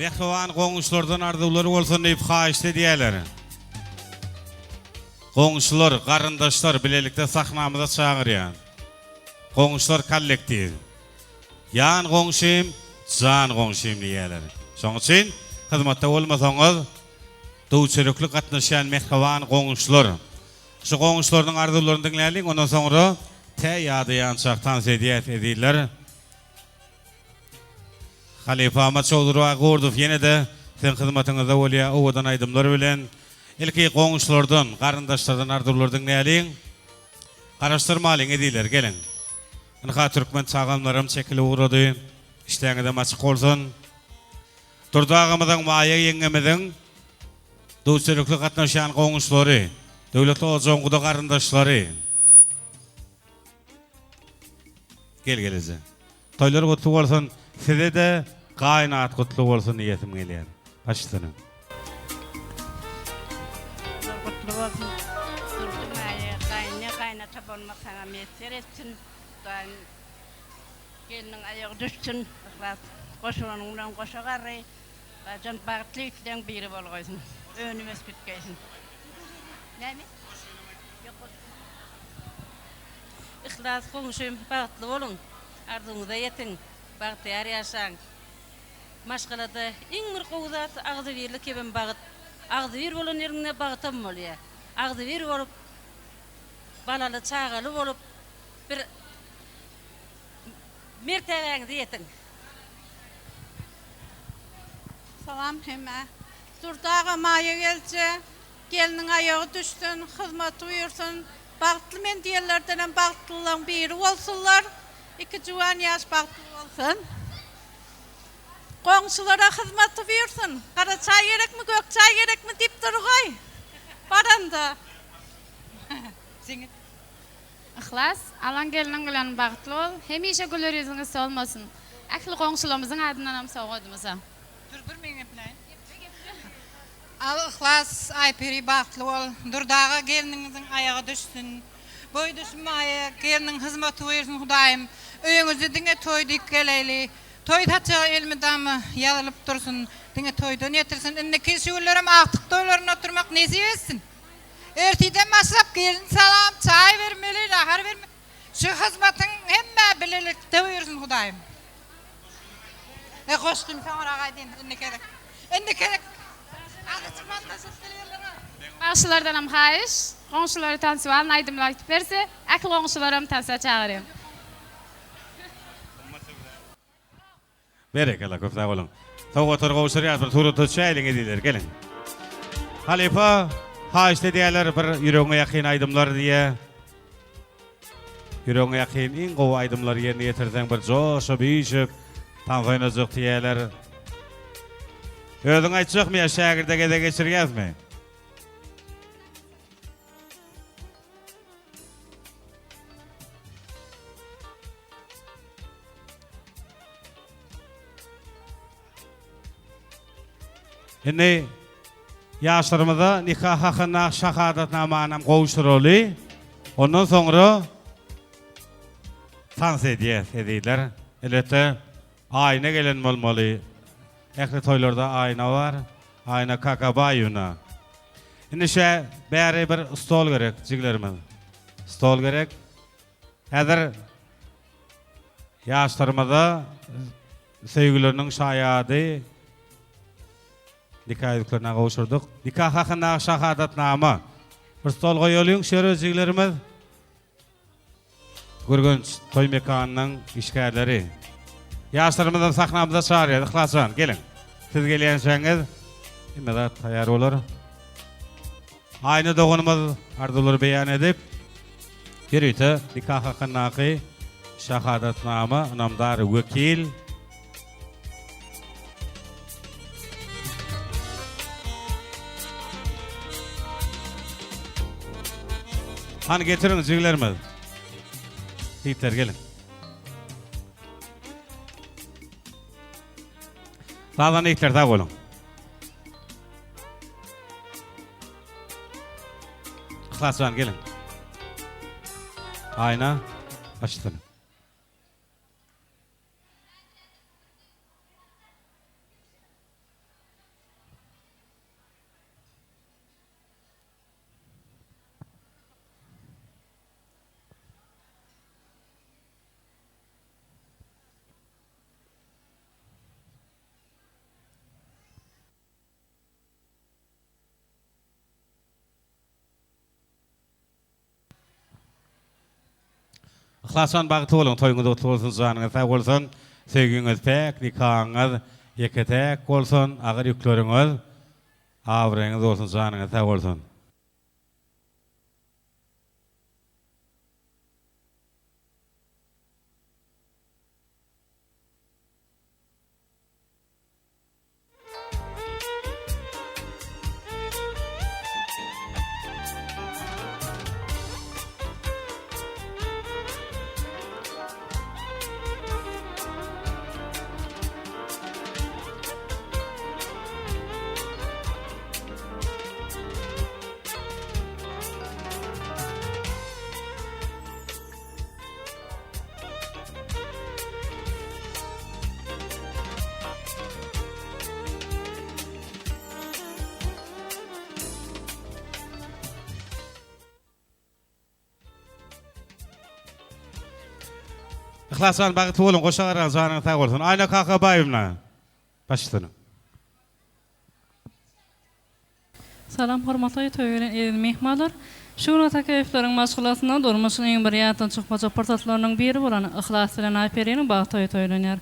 Mähriban goňşulardan arzuwlar bolsun diýip haýyşt edýärler. Goňşular, garyndaşlar bilelikde sahnamyza çagyrýan. Goňşular kollektiw. Ýan goňşym, jan goňşym diýýärler. Şonuň üçin hyzmatda bolmasaňyz, döwçelikli gatnaşýan mähriban goňşular. Şu goňşularynyň arzuwlaryny diňläliň, ondan soňra tä ýadaýançak tans edýäs ezizler. Halypamyz Çowdurbaý Gurdow ýene-de siziň hyzmatyňyzda bolýar owadan aýdymlar bilen. Ilki goňşulardan, garyndaşlardan arzuwlar diňläliň. Garaşdyrmalyň ezizler, geliň. Ynha türkmen tagamlaram çekilip ugrady. Işdäňizem açyk bolsun. Durdy agamyzyň, Maýa ýeňňemiziň döwçelikli gatnaşýan goňşulary, Döwletli ojagyň guda garyndaşlary. Gel geleje. Toýlar gutly bolsun. Size-de gaýynat gutly bolsun diýesim gelýär. Baş üstüne. Toýlar gutly bolsun. Durdy Maýa gaýyna gaýynata bolmak saňa miýesser etsin. Hudaýym gelniň aýagy düşsün. Yhlas goşulanyň bilen goşa garry. Gajan bagtly ýigitleň biri bolgaýsyn. Önüp ösüp gitgeýsin. Näme? Ýok goşgy. Yhlas goňşym bagtly boluň arzuwyňyza ýetiň bagtyýar ýaşaň maşgalada iň bir gowy zat agzybirlik hemem bagyt agzybir bolan ýeriňde bagtam bolýa agzybir bolup balaly çagaly bolup bir mertebäňize ýetiň. Salam hemmä. Durdy aga Maýa gelje. Gelniň aýagy düşsün, hyzmaty buýursyn. Bagtly men diýenlerdenem bagtlylaň biri bolsunlar. Iki juwan ýaş bagtly bolsun. Goňşulara hyzmaty buýursyn. Gara çaý gerekmi, gök çaý gerekmi diýip durgaý baranda. Yhlas, alan gelniň bilen bagtly bol, hemişe güler ýüzüňiz solmasyn. Ähli goňşularymyzyň adyndanam sowgadymyza. Dur dur men gepläýin. Al Yhlas Aýperi bagtly bol. Durdy aga gelniňiziň aýagy düşsün. Boýy düşsün Maýa gelniň hyzmaty buýursyn Hudaýym. Öýüňizde diňe toý diýip geleýli. Toý saçagy elmydama ýazylyp dursun. Diňe toýdan ýetirsin. Indiki şu günlerem agtyk toýlarynda oturmak nesip etsin. Ertiden başlap gelin salam, çaý bermeli, nahar bermeli. Şu hyzmatyň hemmä bilelikde buýursyn Hudaýym. E goşgyny soňrak aýdyn indi gezek. Indi gezek. Azajyk montaž etmeli ýerleri bar. Bagşylardanam haýyş, goňşulary tansualny aýdymlar aýtyp berse, ähli goňşularam tansa çagyrýan. Berekella köp sag boluň. Sowgatlary gowşurýas bir surata düşäýeliň ezizler geliň. Halypa haýyşt edýärler bir ýüregiňe ýakyn aýdymlar diýe. Ýüregiňe ýakyn iň gowy aýdymlary ýerine ýetirseň bir joşup üýşüp tans oýnajak diýýärler. Özüň aýtjakmy ýa şägirde gezek geçirýäsmi? Indi ýaşlarymyza nika hakynda şahadatnamanam gowşuraly. Ondan soňra tans edýäs ezizler. Elbetde Aýna gelen bolmaly. Ähli toýlarda Aýna bar. Aýna Kakabaýewna. Indi şä bäri bir stol gerek jiglerimiz. Stol gerek. Häzir ýaşlarymyza söýgüleriniň şaýady nika ýüzüklerini gowşurdyk. Nika hakyndaky şahadatnama. Bir stol goýalyň şu ýere jiglerimiz. Gürgenç toý mekanynyň işgärleri. Ýaşlarymyzam sahnamyza çagyrýar. Yhlasjan, geliň. Siz gelýänçäňiz hemme zat taýýar bolar. Aýna doganymyz arzuwlary beýan edip, ýörite nika hakyndaky şahadatnama ynamdar wekil Hany getiriň jiglerimiz. Ýigitler geliň. Sazan ýigitler sag boluň. Yhlasjan geliň. Aýna açsyn. Yhlasjan bagtly boluň toýuňyz gutly bolsun janyňyz sag bolsun söýgiňiz päk nikaňyz ýeke täk bolsun agyr ýükleriňiz abraýyňyz bolsun janyňyz sag bolsun. Yhlasjan bagtly boluň goşa garaň janyňyz sag bolsun Aýna Kakabaýewna baş üstüne. Salam hormatly toý gelen eziz myhmanlar! Şu gün Atakeýewleriň maşgalasynda durmuşyň iň bir ýatdan çykmajak pursatlarynyň biri bolan Yhlas bilen Aýperiniň bagt toýy toýlanýar.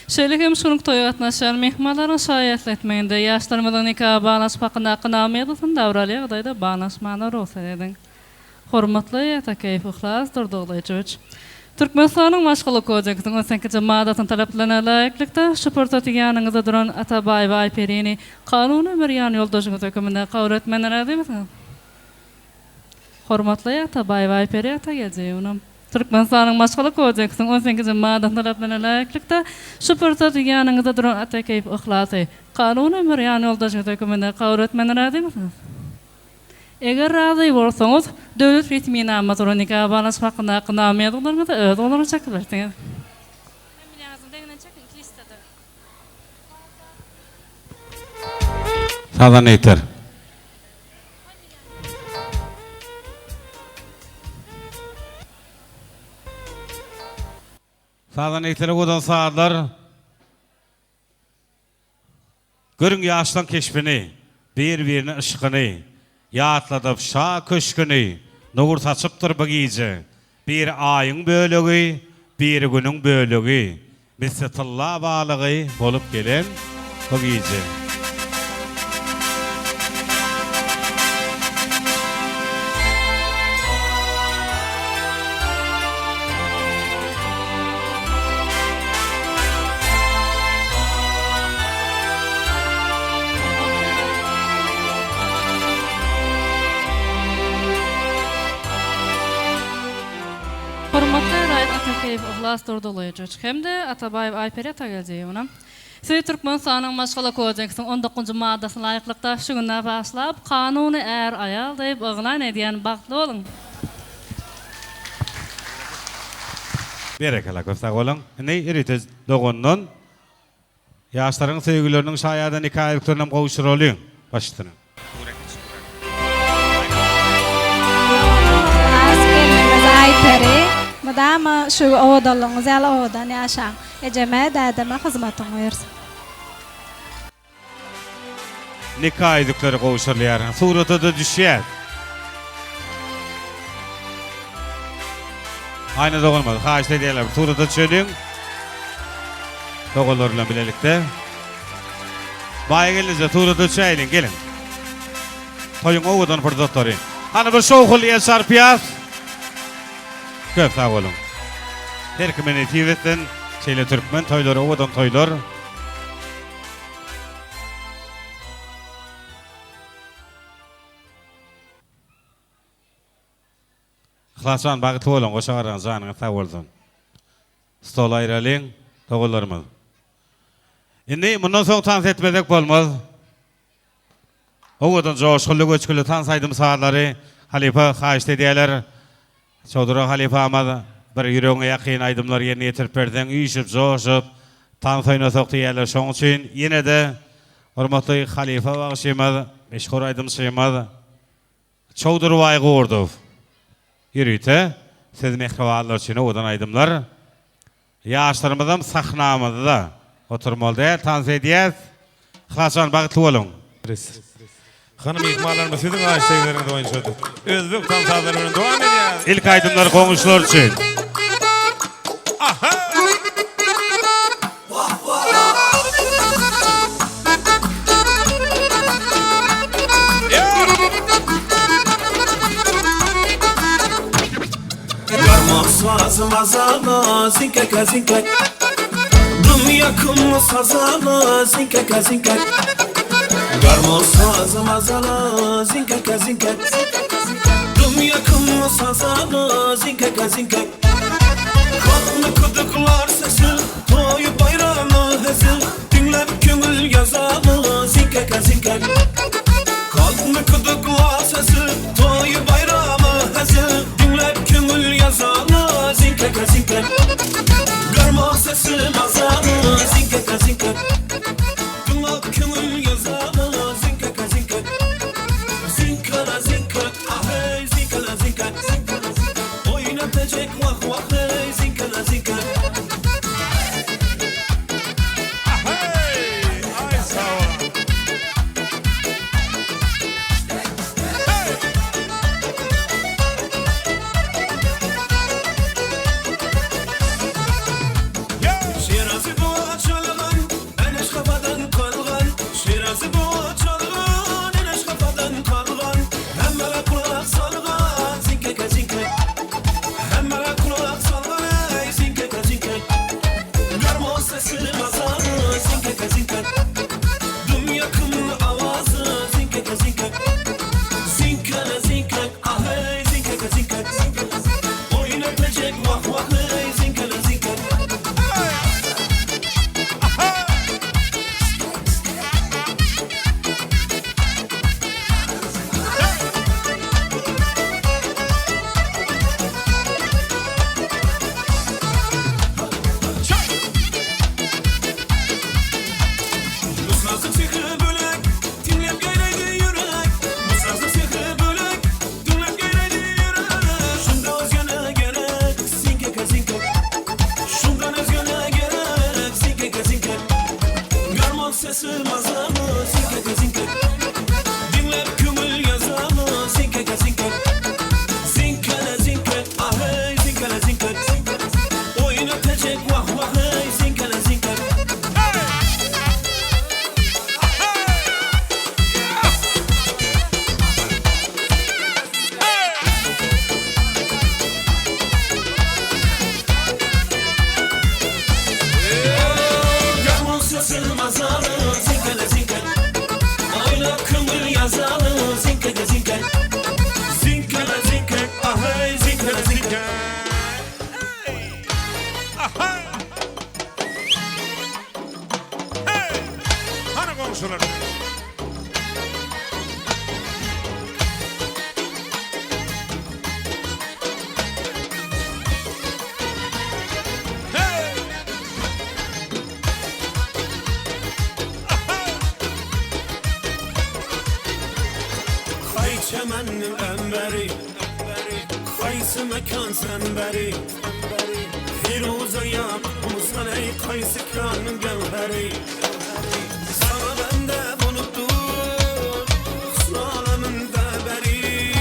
Şeýle hem şu günki toýa gatnaşýan myhmanlaryň şaýatlyk etmeginde ýaşlarymyzyň nika baglanşyp hakyndaky nama ýazgysyny dabaraly ýagdaýda baglanşmagyna rugsat ediň. Hormatly Atakeýew Yhlas Durdyglyjowiç! Türkmenistanyň Maşgala kodeksiniň 18-nji maddasynyň talaplaryna laýyklykda, şu pursat ýanyňyzda duran Atabaýewa Aýperini kanuny ömür ýanýoldaşyňyz höküminde kabul etmegine razymysyňyz? Hormatly Atabaýewa Aýperi Atageldiýewna! Türkmenistanyň Maşgala kodeksiniň 18-nji maddasynyň talaplaryna laýyklykda, şu pursat ýanyňyzda duran Atakeýew Yhlasy kanuny ömür ýanýoldaşyňyz höküminde kabul etmegine razymysyňyz? Eger razy bolsaňyz, döwlet resminamasy bolan nika baglanşyk hakyndaky nama ýazgylaryňyzy öz goluňyza çekip bilersiňiz. Sazan eýter. Sazan eýtere godan sazlar. Görüň ýaşlaň keşbini, Bir-birine yşkyny, Ýatladyp şa köşgüni, Nur saçypdyr bu gije. Biri Aýyň bölegi, Biri Günüň bölegi, Misli tylla balygy Bolup gelen bu gije. Hormatly raýat Atakeýew Yhlas Durdylyjowiç hem-de Atabaýew Aýperi Atageldiýewna! Sizi Türkmenistanyň Maşgala kodeksiniň on dokuzynjy maddasyna laýyklykda şu günden başlap kanuny är-aýal diýip yglan edýän bagtly boluň! Berekella köp sag boluň. Indi ýörite dogandan ýaşlaryň söýgüleriniň şaýady nika ýüzüklerinem gowşuralyň. Baş üstüne. Yhlas gelnimiz Aýperi mydama şu owadanlygyňyz ýaly owadan ýaşaň. Ejeme dädeme hyzmatyň buýursyn. Nika ýüzükleri gowşurylýar. Surata-da düşýär. Aýna doganymyz, haýyşt edýärler, bir surata düşeliň. Doganlar bilen bilelikde. Baýa gelneje surata düşäýeliň, geliň. Toýuň owadan pursatlary. Hany bir şowhunly el çarpýas. Köp sag boluň. Her kime nesip etsin şeýle türkmen toýlary, owadan toýlar. Yhlasjan bagtly boluň goşa garaň janyňyz sag bolsun. Stol aýralyň doganlarymyz. Indi mundan soň tans etmesek bolmaz. Owadan joşgunly göçgünli tans aýdym sazlary halypa haýyşt edýärler. Çowdur halypamyz bir ýüregiňe ýakyn aýdymlary ýerine ýetirip berseň üýşüp joşup tans oýnasak diýýärler. Şoň üçin ýene-de hormatly halypa bagşymyz, meşhur aýdymçymyz Çowdurbaý Gurdow ýörite siz mähribanlar üçin owadan aýdymlar. Ýaşlarymyzam sahnamyzda oturmaly däl tans edýäs. Yhlasjan bagtly boluň. Hany myhmanlarymyz siziň aýyş-tegzeriňiz boýunça özbek tans sazlary bilen dowam edýäs. Ilki aýdymlar goňşular üçin. Garmon sazy mazaly zinkek zinkek Dum yakımlı sazalı zinkek zinkek Garmon sazy mazaly zinkek zinkek Dum yakımlı sazalı zinkek zinkek Katlı kıdıklar sesi Toy bayramı hezil Dinlep köňül yazalı zinkek zinkek Kalkmy gydyklar sesi Toý baýramy hezil Diňläp köňül ýazaly Ziňkeke ziňkek Garmon sesi mazaly Ziňkeke ziňkek Diňläp köňül ýazaly Ziňkeke ziňkek Ziňkele ziňkek Aheý ziňkele ziňkek Oýnatjak wah wah heý Ziňkele ziňkek. Ahey! Ay sag boluň. Şirazy bu çalgan, Eneş kafadan kalgan. Şirazy bu çalgan, Eneş kafadan kalgan. Hemmere kulak salgan, zinkeke zinkek. Hemmere kulak salgan, ey zinkeke zinkek. Garmon sesi mazalı, zinkeke zinkek. Dum yakın avazı, zinkeke zinkek. Zinkele zinkek, ahey zinkeke zinkek. Oynatacak vah vah hey zinkele zinkek. Bu sazı sehri bölek, dinlep geyledi yürek. Bu sazı sehri bölek, dinlep geyledi yürek. Şunda özgene gerek, zinkeke zinkek. Şundan özgene gerek, zinkeke zinkek. Garmon sesi mazalı, zinkeke zinkek. Dinlep köňül yazalı, zinkeke zinkek. Zinkele zinkek, ahey zinkele zinkek. Oynatacak vah vah hey zinkele zinkek. Garmon sesi mazalı, zinkele zinkek. Oyna köňül yazalı, zinkeke zinkek. Zinkele zinkek, ahey zinkele zinkek. Ahey! Hey! Hany goňşular? Hey! Ahey! Hay çemennin emberi Kaysı mekan semberi Firuze yap ey kaysı kanın gevheri Sana bende unuttum Husnalımın beri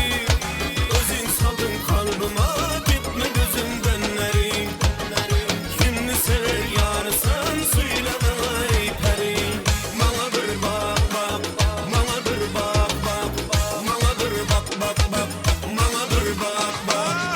Özün saldın kalbıma gitme gözümden neri Kimni sever yarısan söyleme ey peri Bana bir bak bak Bana bir bak bak Bana bir bak bak bak Bana bir bak bak.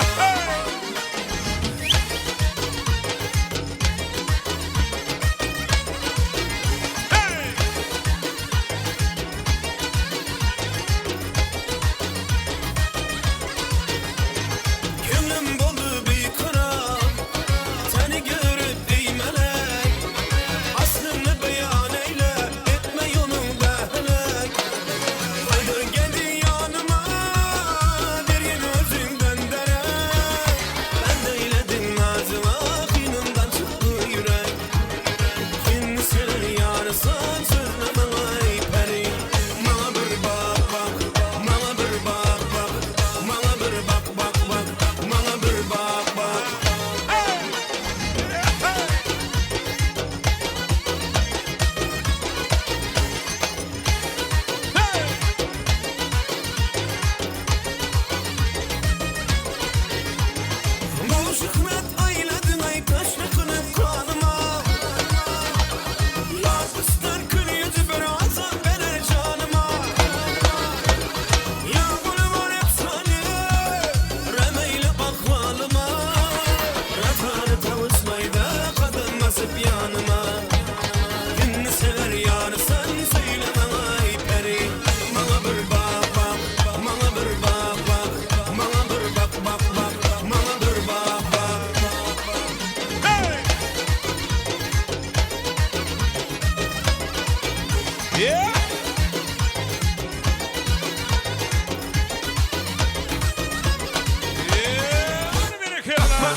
Yeah!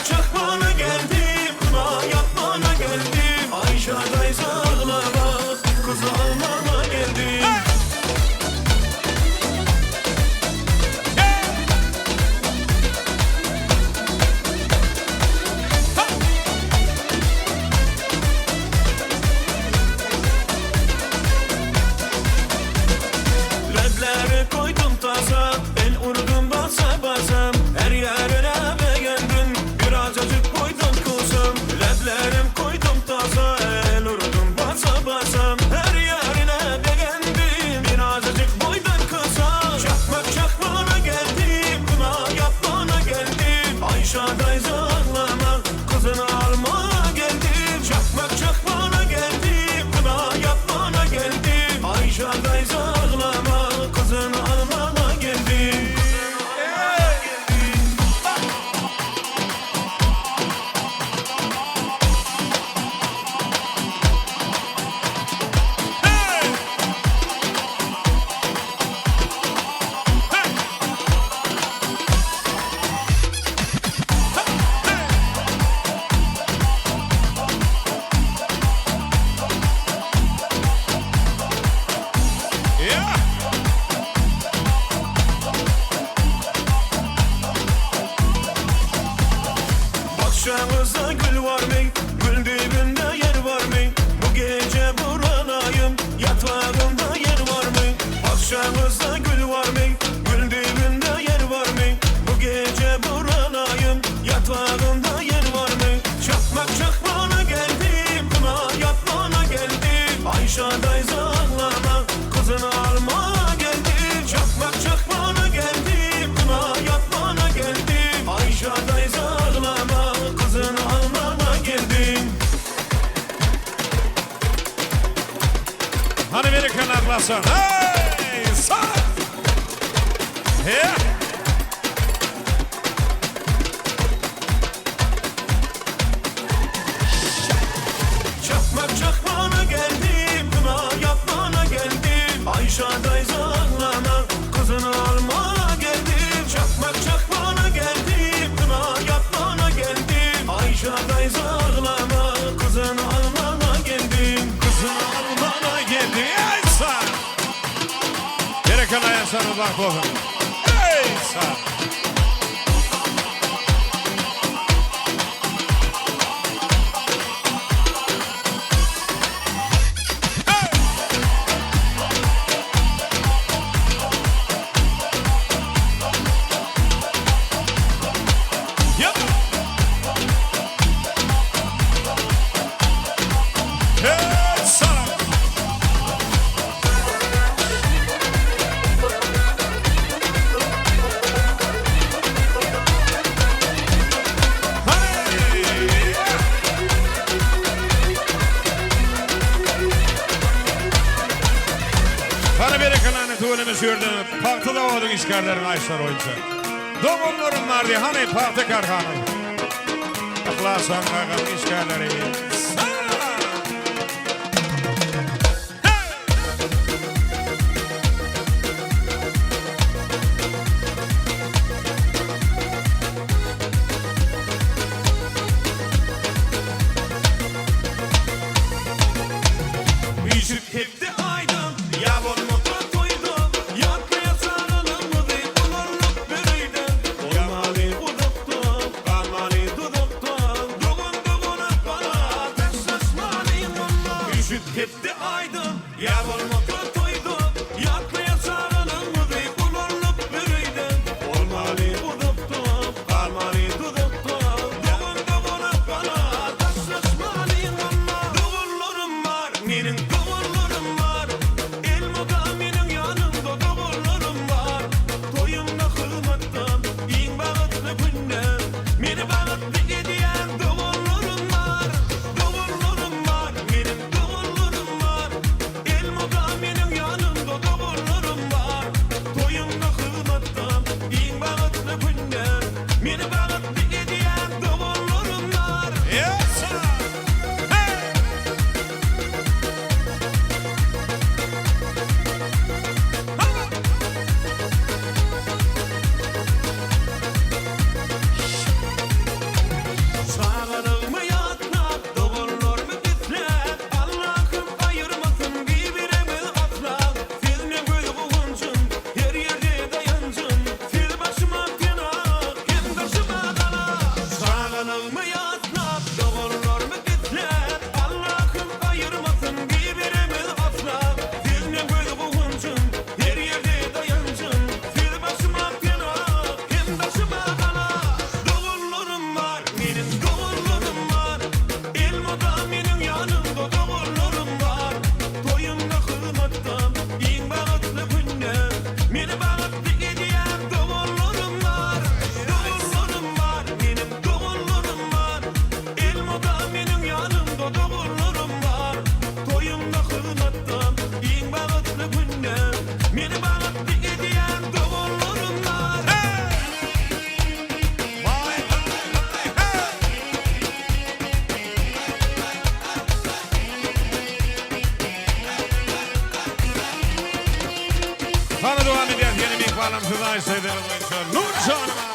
Çakmana geldim, kına yapmana geldim. Ayşe dayza ağlama, kız almana geldim. Lebleri koydum tasa, el vurdum basa basa. Her yerine beğendim, birazcık koydum kuzum. Leblerim koydum tasa, el vurdum basa basa. Her yerine beğendim, birazcık boydan kısa. Çakmak çakmana geldim, kına yapmana geldim. Ayşe dayza ağlama, kızını alma geldim. Çakmak çakmana geldim, kına yapmana geldim. Ayşe dayza ağlama, kızını almana geldim. Yeah! Bahçemizde gül var mı? Gül dibinde yer var mı? Bu gece buralayım, yatağımda yer var mı? Bahçemizde gül var mı? Gül dibinde yer var mı? Bu gece buralayım, yatağımda yer var mı? Çakmak çakmana geldim, kına yapmana geldim. Ayşe dayza ağlama, kızını alma geldim. Çakmak çakmana geldim, kına yapmana geldim. Ayşe dayza ağlama, kızını almana geldim. Hany berekella Yhlasjan. Hey! Sag! He! Çakmak çakmana geldim, kına yapmana geldim. Ayşe dayza ağlama, kızını alma geldim. Çakmak çakmana geldim, kına yapmana geldim. Ayşe dayza ağlama, kızını almana geldim. Kızını almana geldi. Hey sag! Berekella ýaşlar bak bolsun. Hey sag! Yep. Hey sana. Hey! Hany berekellany tüweleme şu ýerde pagta zawodyň işgärleriniň aýyşlary boýunça. Doganlarym bar diýip hany pagta kärhana. Yhlas han kaganyň işgärleri. Üýşüp hepde aýdym, ýa bolmasa toýda, Ýatlaýa çagalygymyzy ulaldyk bir öýde. Bolmaly uzakda, galmaly duzakda, Dogan dogana gala, taşlaşmaly munda. Üýşüp hepde aýdym, ýa bolmasa toýda, Ýatlaýa çagalygymyzy ulaldyk bir öýde. Bolmaly uzakda, galmaly duzakda, Dogan dogana gala, taşlaşmaly munda. Doganlarym bar, meniň doganlarym bar. Elmydam meniň ýanymda doganlarym bar. Toýumda hyzmatda, iň bagtly günde meni bagtly edýän doganlarym bar. Doganlarym bar, meniň doganlarym bar. Elmydam. Hany dowam edýäs ýene myhmanam siz aýyşlaýdyňyz boýunça Nurjanyma.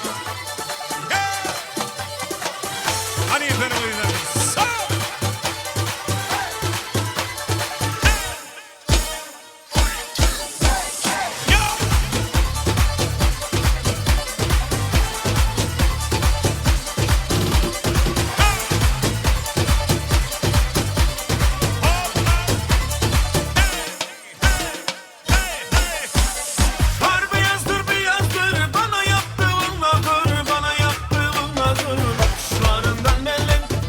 Hany ýerleriň yzlary. Sag! Gar beyazdır beyazdır bana yaptığın nadır bana yaptığın nadır Bakışlarından belli.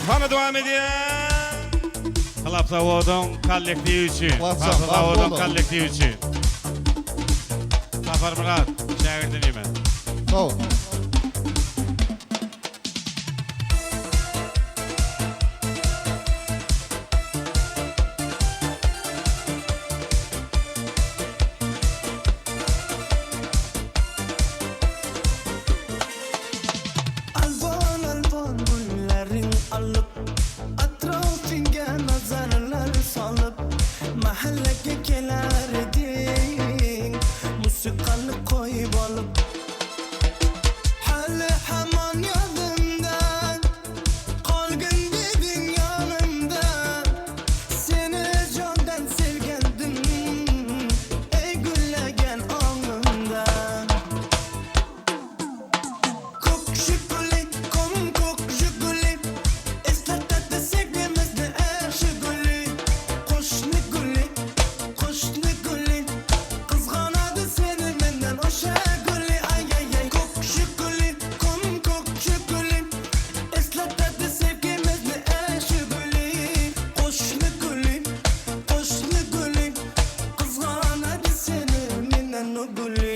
Hany dowam edýär. Klap zawodyň kollektiwi üçin. Pagta zawodyň kollektiwi üçin. Saparmyrat, şägirdim men. Sag bol. Alwan-alwan gülleriň alyp, Atrafyňa nazarlar salyp, Mahallega keler ediň, Musiqaly goýup alyp. Hali haman ýadymda, Galgyn dediň ýanymda, Seni jandan sevgendim, Eý güllegen aňymda. Kök Žiguli, kom kök Žiguli, Eslatadi sevgimizni är Žiguli. Goşny güli, goşny güli, Gyzganady seni menden oşa güli, Aý-aý-aý. Kök Žiguli, kom kök Žiguli, Eslatadi sevgimizni är Žiguli. Goşny güli, goşny güli, Gyzganady seni menden o güli.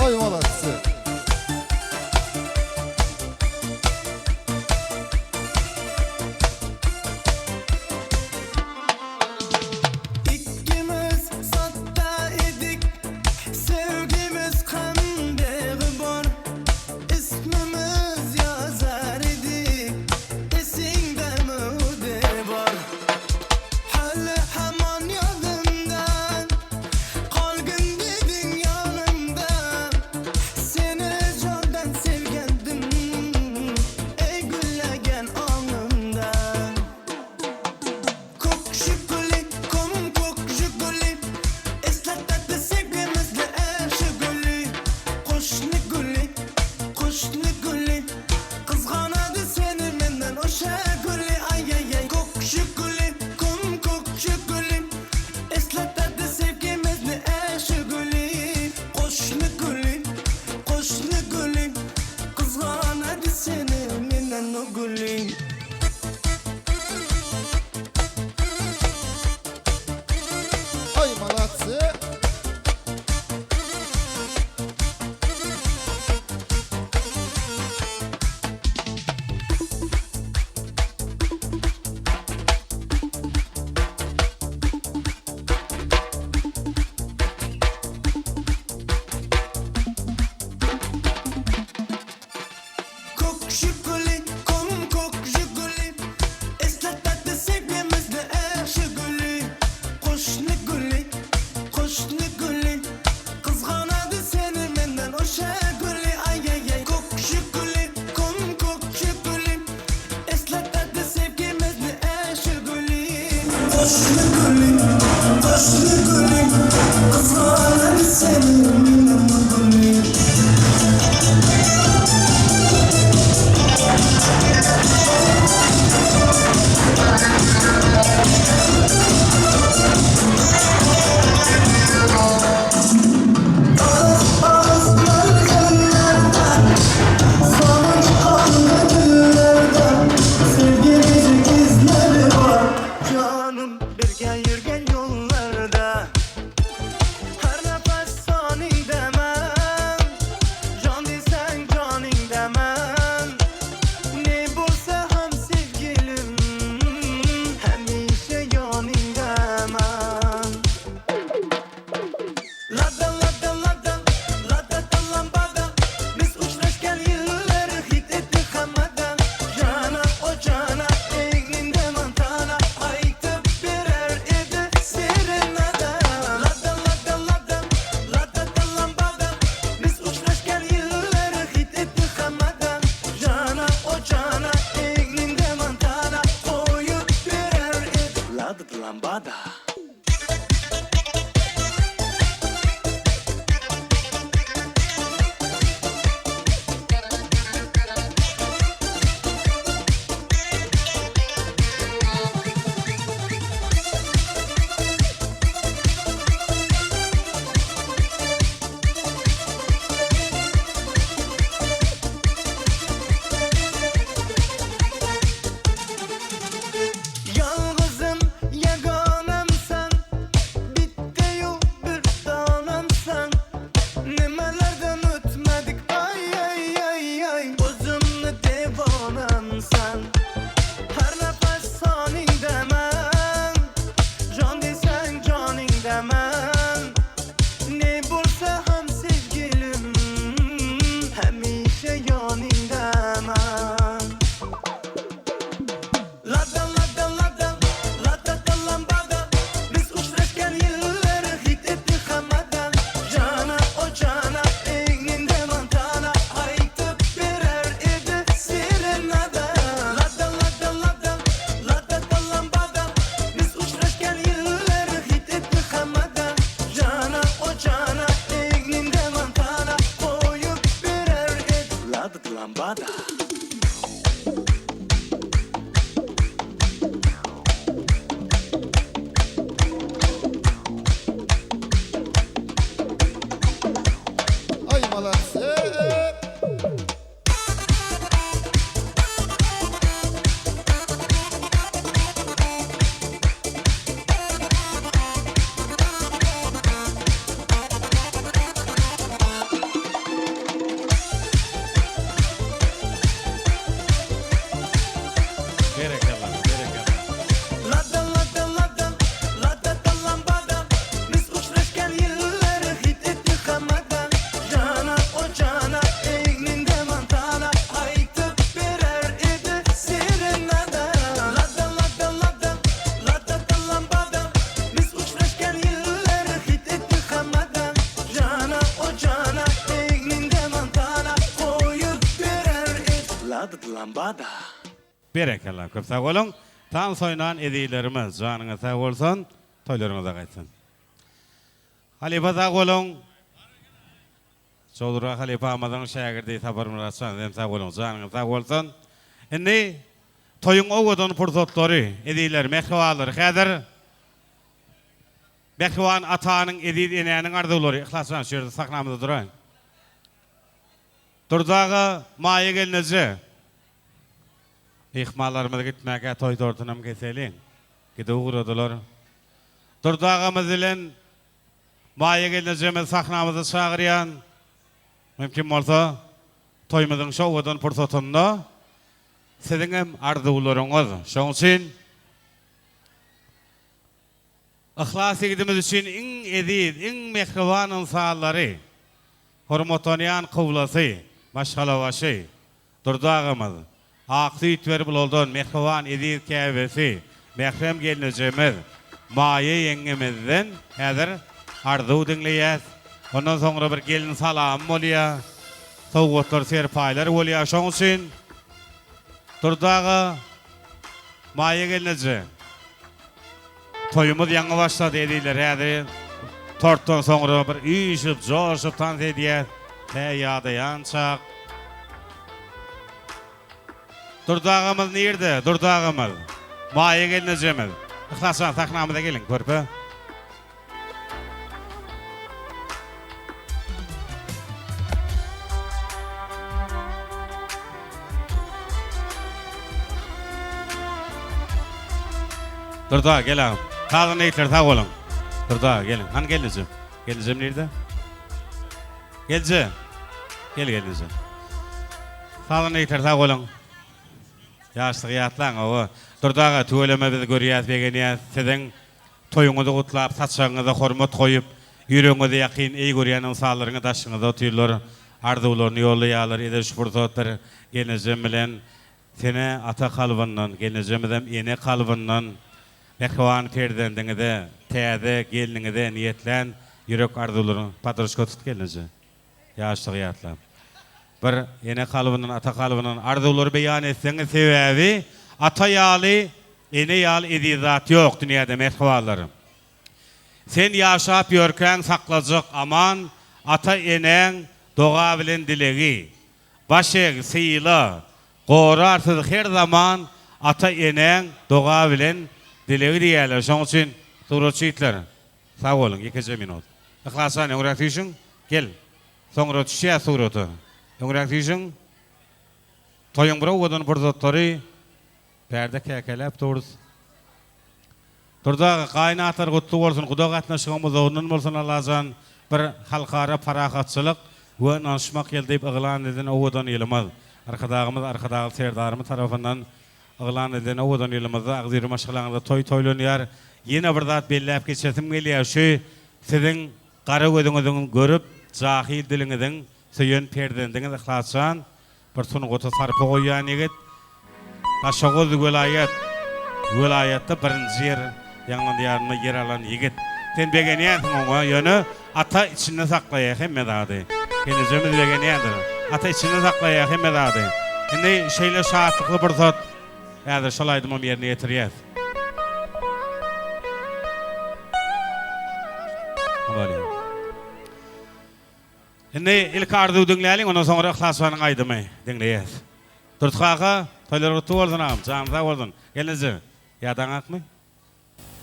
Aý malatsy. Ikkimiz satda edik, Sevgimiz qanday bor, Ismimiz ýazar edik, Esiňdemi o bor? Hali haman ýadymda, Galgyn dediň ýanymda, Seni jandan sevgendim, Eý güllegen aňymda. Kök Žiguli, kom kök Žiguli, Eslatadi sevgimizni är Žiguli. Goşny güli, goşny güli, Gyzganady seni menden oşa güli, Aý-aý-aý. Kök Žiguli, kom kök Žiguli, Eslatadi sevgimizni är Žiguli. Goşny güli, goşny güli, Gyzganady seni menden o güli. Aý malatsy. Kök Žiguli, kom kök Žiguli, Eslatadi sevgimizni är Žiguli. Goşny güli, goşny güli, Gyzganady seni menden oşa güli, Aý-aý-aý. Kök Žiguli, kom kök Žiguli, Eslatadi sevgimizni är Žiguli. Goşny güli, goşny güli, Gyzganady seni menden o güli. Sagnç galdy dillerde, Sevgimizin izleri bar. Janım birge ýürgen ýollarda, Her nefes fanide. Lada lambada. Ay молодцы. Berekella, berekella. Lada lada lada lada da lambada Biz uçraşkan yılları hit etti hamada Cana o cana egninde mantana Aytıp berer idi serenada Lada lada lada lada da lambada Biz uçraşkan yılları hit etti hamada Cana o cana egninde mantana Koyup berer idi Lada da lambada Berekella, köp sag boluň. Tans oýnan ezizlerimiz, janyňyz sag bolsun, toýlaryňyza gaýtsyn. Halypa sag boluň. Çowdur halypamyzyň şägirdi Saparmyrat jan sizem sag boluň, janyňyz sag bolsun. Indi toýuň owadan pursatlary, ezizler, mähribanlar, häzir mähriban atanyň, eziz enäniň arzuwlary, Yhlas jan şu ýerde sahnamyzda duraýyň. Durdy aga, Maýa gelneje. Myhmanlarymyz gitmäkä toý tortunam keseliň. Gidip ugradylar. Durdy agamyz bilen Maýa gelnejemizi sahnamyza çagyrýan. Mümkin bolsa, toýumyzyň şu owadan pursatynda siziňem arzuwlaryňyz. Şonuň üçin Yhlas ýigidimiz üçin iň eziz, iň mähriban ynsanlary, hormatlanýan kyblasy, maşgalabaşy Durdy agamyz, ak süýt berip ulaldan mähriban eziz käbesi, mährem gelnejemiz Maýa ýeňňemizden häzir arzuw diňleýäs. Ondan soňra bir gelin salamy bolýar, sowgatlar, serpaýlar bolýar. Şoň üçin Durdy aga, Maýa gelneje, Toýumyz ýaňy başlady ezizler häzir tortdan soňra bir üýşüp joşup tans edýäs tä ýadaýançak. Durdy agamyz nirde Durdy agamyz Maýa gelnejemiz Yhlasjan sahnamyza geliň körpe. Durdy aga gel agam. Sazanda ýigitler sag boluň. Durdy aga geliň. Hany gelnejem. Gelnejem nirde? Gelje. Gel gelnejem. Sazanda ýigitler sag boluň. Ýaşlygy ýatlaň oba. Durdy aga tüweleme biz görýäs begenýäs siziň Toýuňyzy gutlap, saçagyňyza hormat goýup, ýüregiňize ýakyn, eý görýän ynsanlaryňyz daşyňyzda otyrlar, arzuwlaryny ýollaýarlar. Edil şu pursat bir gelnejem bilen sene ata kalbyndan, gelnejemizem ene kalbyndan mähriban perzendiňize, täze gelniňize niýetlän ýürek arzuwlaryňy podruçka tut gelneje. Ýaşlygy ýatlap. Bir ene kalbyndan, ata kalbyndan arzuwlary beýan etseňiz sebäbi ata ýaly, ene ýaly eziz zat ýok dünýäde mähribanlarym. Sen ýaşap ýörkäň saklajak aman ata enäň doga bilen dilegi. Baş eg, syla, gorar sizi her zaman ata enäň doga bilen dilegi diýýärler. Şoň üçin suratçy ýigitler Sag boluň, ýekeje minut. Yhlasjan, öňräk süýşüň. Gel. Soňra düşýäs surata. Öňräk süýşüň. Toýuň bir owadan pursatlary. Bärde käkeläp durus. Durdy aga, gaýyn-atalar gutly bolsun, guda gatnaşygyň uzagyndan bolsun Allajan bir Halkara parahatçylyk we ynanyşmak ýyly diýip yglan edilen owadan ýylymyz. Arkadagymyz Arkadagly Serdarymyz tarapyndan Yglan edilen owadan ýylymyzda agzybir maşgalaňyzda toý toýlanýar. Ýene bir zat belläp geçesim gelýär, şu siziň gara gözüňiziň görüp, jahyl diliňiziň söýen perzendiňiz Yhlasjan bir sungata sarpa goýýan ýigit. Daşoguz welaýat welaýatda birinji ýer ýaňlanýarynda ýer alan ýigit. Sen begenýänsiň oňa, ýöne ata içinde saklaýar hemme zady. Gelnejemiz begenýändir. Ata içinde saklaýar hemme zady. Indi şeýle şatlykly pursat, häzir şol aýdymam ýerine ýetirýäs. Bolýar. Indi ilki Arzuw diňläliň, ondan soňra Yhlasbanyň aýdymy diňleýäs. Durdy kaka, toýlar gutly bolsun agam, janyň sag bolsun. Gelneje, ýadaňakmy?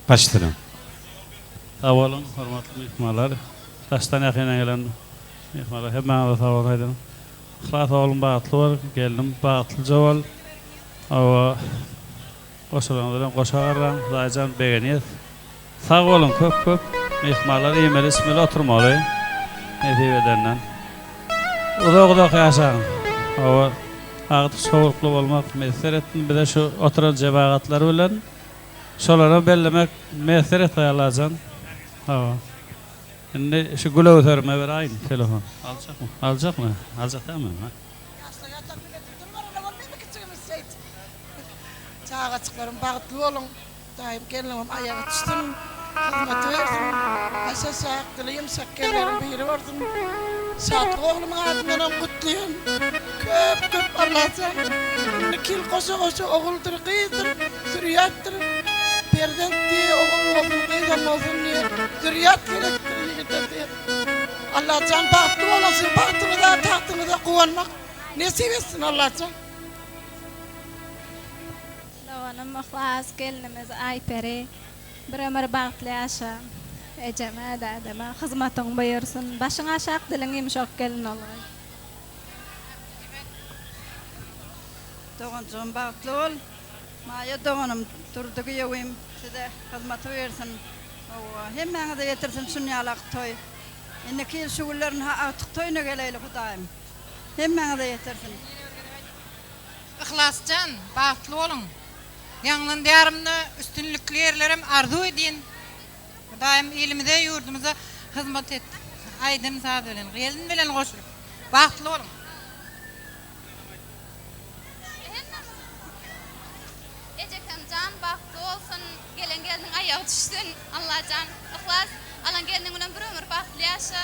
Başlalyň. Sag boluň, hormatly myhmanlar. Daşdan ýakyndan gelen myhmanlar hemmäňize sag boluň aýdýan. Yhlas oglum bagtly bol, gelnim bagtlyja bol. Hawa, goşalaryňyz bilen goşa garraň, Hudaýjan begenýäs. Sag boluň köp köp myhmanlar iýmeli içmeli oturmaly nesip edenden. Uzak uzak ýaşaň. Hawa, agtyk çowlukly bolmak miýesser etsin bize şu oturan jemagatlar bilen. Şolara bellemek miýesser etsin Allajan. Hawa. Indi şu Gülöwserime beräýiň telefon. Aljakmy? Aljakmy? Aljak dälmi? Ha? Ýaşlar ýatak bilen durmarana bolmaýmy kiçigimiz şeýdip. Çagajyklarym bagtly boluň. Daýym gelnimem aýagy düşsün, hyzmaty bersin. Başaşak, dili ýumşak gelinleriň biri bolsun. Şatlyk oglumyň adyndanam gutlaýan. Köp köp Allajan indiki ýyl goşa goşa oguldyr, gyzdyr, zürýatdyr. Perzent diýe ogul bolsun, gyzam bolsun diýe zürýat gerekdir ýigide diýe. Allajan bagtly boluň siziň bagtyňyza, tagtyňyza guwanmak nesip etsin Allajan. Doganym Yhlas, gelnimiz Aýperi bir ömür bagtly ýaşa. Ejeme, dädeme hyzmatyň buýursyn. Başyň aşak, diliň ýumşak gelin bolgaý. Doganjygym bagtly bol. Maýa doganym Durdy giýewim size hyzmaty buýursyn. Hawa, hemmäňize ýetirsin şunýalak toý. Indiki ýyl şu günler ynha agtyk toýuna geleýli Hudaýym. Hemmäňize ýetirsin. Yhlasjan, bagtly boluň. Ýaňlan diýarymda üstünlikli ýerlerem arzuw edýin. Hudaýym ilimize, ýurdumyza hyzmat et. Aýdym saz bilen, gelin bilen goşulyp. Bagtly boluň. Ejekem jan bagtly bolsun gelen gelniň aýagy düşsün Allajan Yhlas alan gelniň bilen bir ömür bagtly ýaşa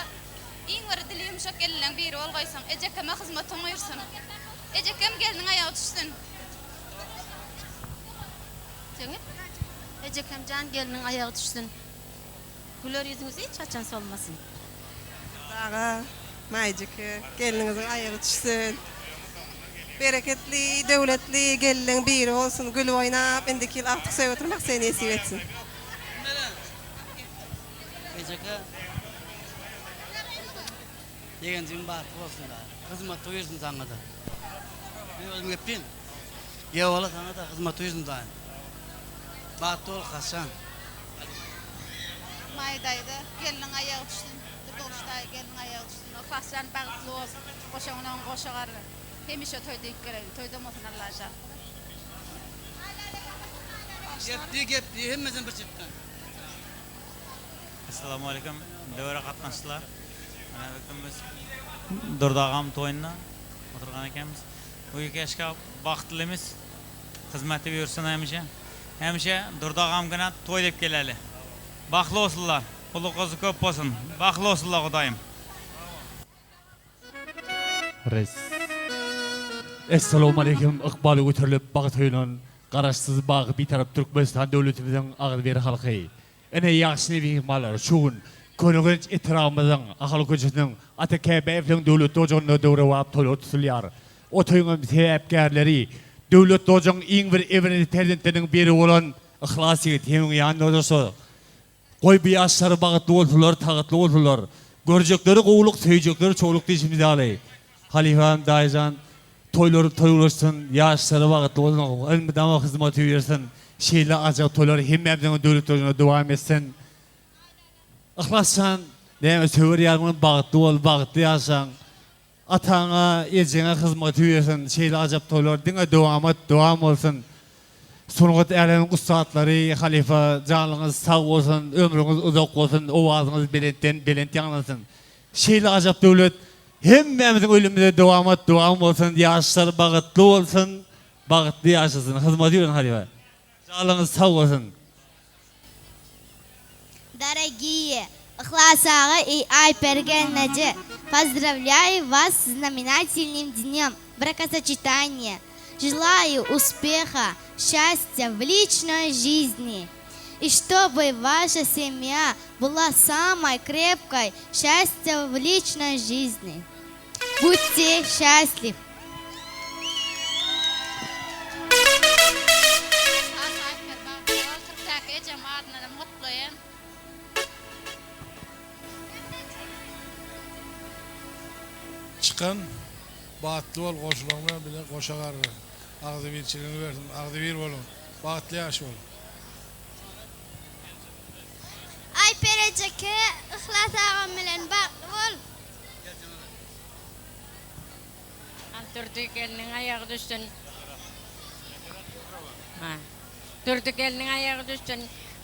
iň bir dili ýumşak gelinleň biri bolgaýsyň ejekeme hyzmatyň buýursyn. Ejekem gelniň aýagy düşsün. Jeňňel Ejekemjan gelniň aýagy düşsün. Güler ýüzüňiz hiç haçan solmasyn. Durdy aga, Maýjeke, gelniňiziň aýagy düşsün. Bereketli, döwletli gelniň biri bolsun, gülüp oýnap indiki ýyl agtyk söýüp oturmak size nesip etsin. Ejeke. Ýegenjigim bagtly bolsun da. Hyzmat buýursyn saňada. Men özüm gepleýin. Ýewala saňada hyzmat buýursyn daýym. Bagtly bol Hasan. Maýa daýza gelniň aýagy düşsün. Durdygylyç daýy gelniň aýagy düşsün. Yhlasjan bagtly bol. Goşaňdan goşa gar. Hemişe toý diýip geleýin. Toýda bolsun Allajan. Gepli gepli hemmesini bir çetden. Essalamu aleýkum döwre gatnaşyjylar. Mana bu gün biz Durdy agam toýunda oturgan ekenimiz. Bu keşke bagtlymyz. Hyzmaty buýursun hemişe. Hemişe Durdy agamkyna toý diýip geleli. Bagtly bolsunlar. Uly gyzy köp bolsun. Bagtly bolsunlar Hudaýym. Res. Essalawmaleýkim ykbaly göterilip bagt söýülen Garaşsyz baky Bitarap Türkmenistan döwletimiziň agzybir halky. Ine ýagşy myhmanlar şu gün Köneürgenç etrabymyzyň Ahal köçesiniň Ata Käbäýewleriň döwletli ojagynda döwrebap toýlar tutulýar. O toýuň hem sebäpkärleri döwletli ojagyň iň bir ebredi perzentleriniň biri bolan Yhlas ýigit hem ýan ýoldaşy Goý bu ýaşlar bagtly bolsunlar, tagatly bolsunlar. Görjekleri gowulyk, söýjekleri çowluk diýşimiz ýaly. Halypam daýyjan toýlary toý ulaşsyn, ýaşlary bagtly bolsun, elmydama hyzmaty bersin. Şeýle ajap toýlar hemmämiziň döwletlerinde dowam etsin. Yhlasjan näme söwer ýaryň bilen bagtly bol, bagtly ýaşaň. Ataňa, ejeňe hyzmaty bersin. Şeýle ajap toýlar diňe dowamat dowam bolsun. Sungat äleminiň ussatlary halypa janyňyz sag bolsun, ömrüňiz uzak bolsun, owazyňyz belentden belent ýaňlansyn. Şeýle ajap döwlet hemmämiziň öýlemizde dowamat dowam bolsun, ýaşlar bagytly bolsun, bagytly ýaşasyn. Hyzmaty bersin halypa. Janyňyz sag bolsun. Дорогие Ыхлас aga и Айпери gelneje, поздравляю вас с знаменательным днем бракосочетания. Желаю успеха, счастья в личной жизни. И чтобы ваша семья была самой крепкой, счастья в личной жизни. Будьте счастливы! Çykan bagtly bol goşulaň bilen bile goşa garry agzybirçiligiňi bersin agzybir boluň bagtly ýaş boluň. Aýper ejeke Yhlas agam bilen bagtly bol. Durdy gelniň aýagy düşsün. Durdy gelniň aýagy düşsün.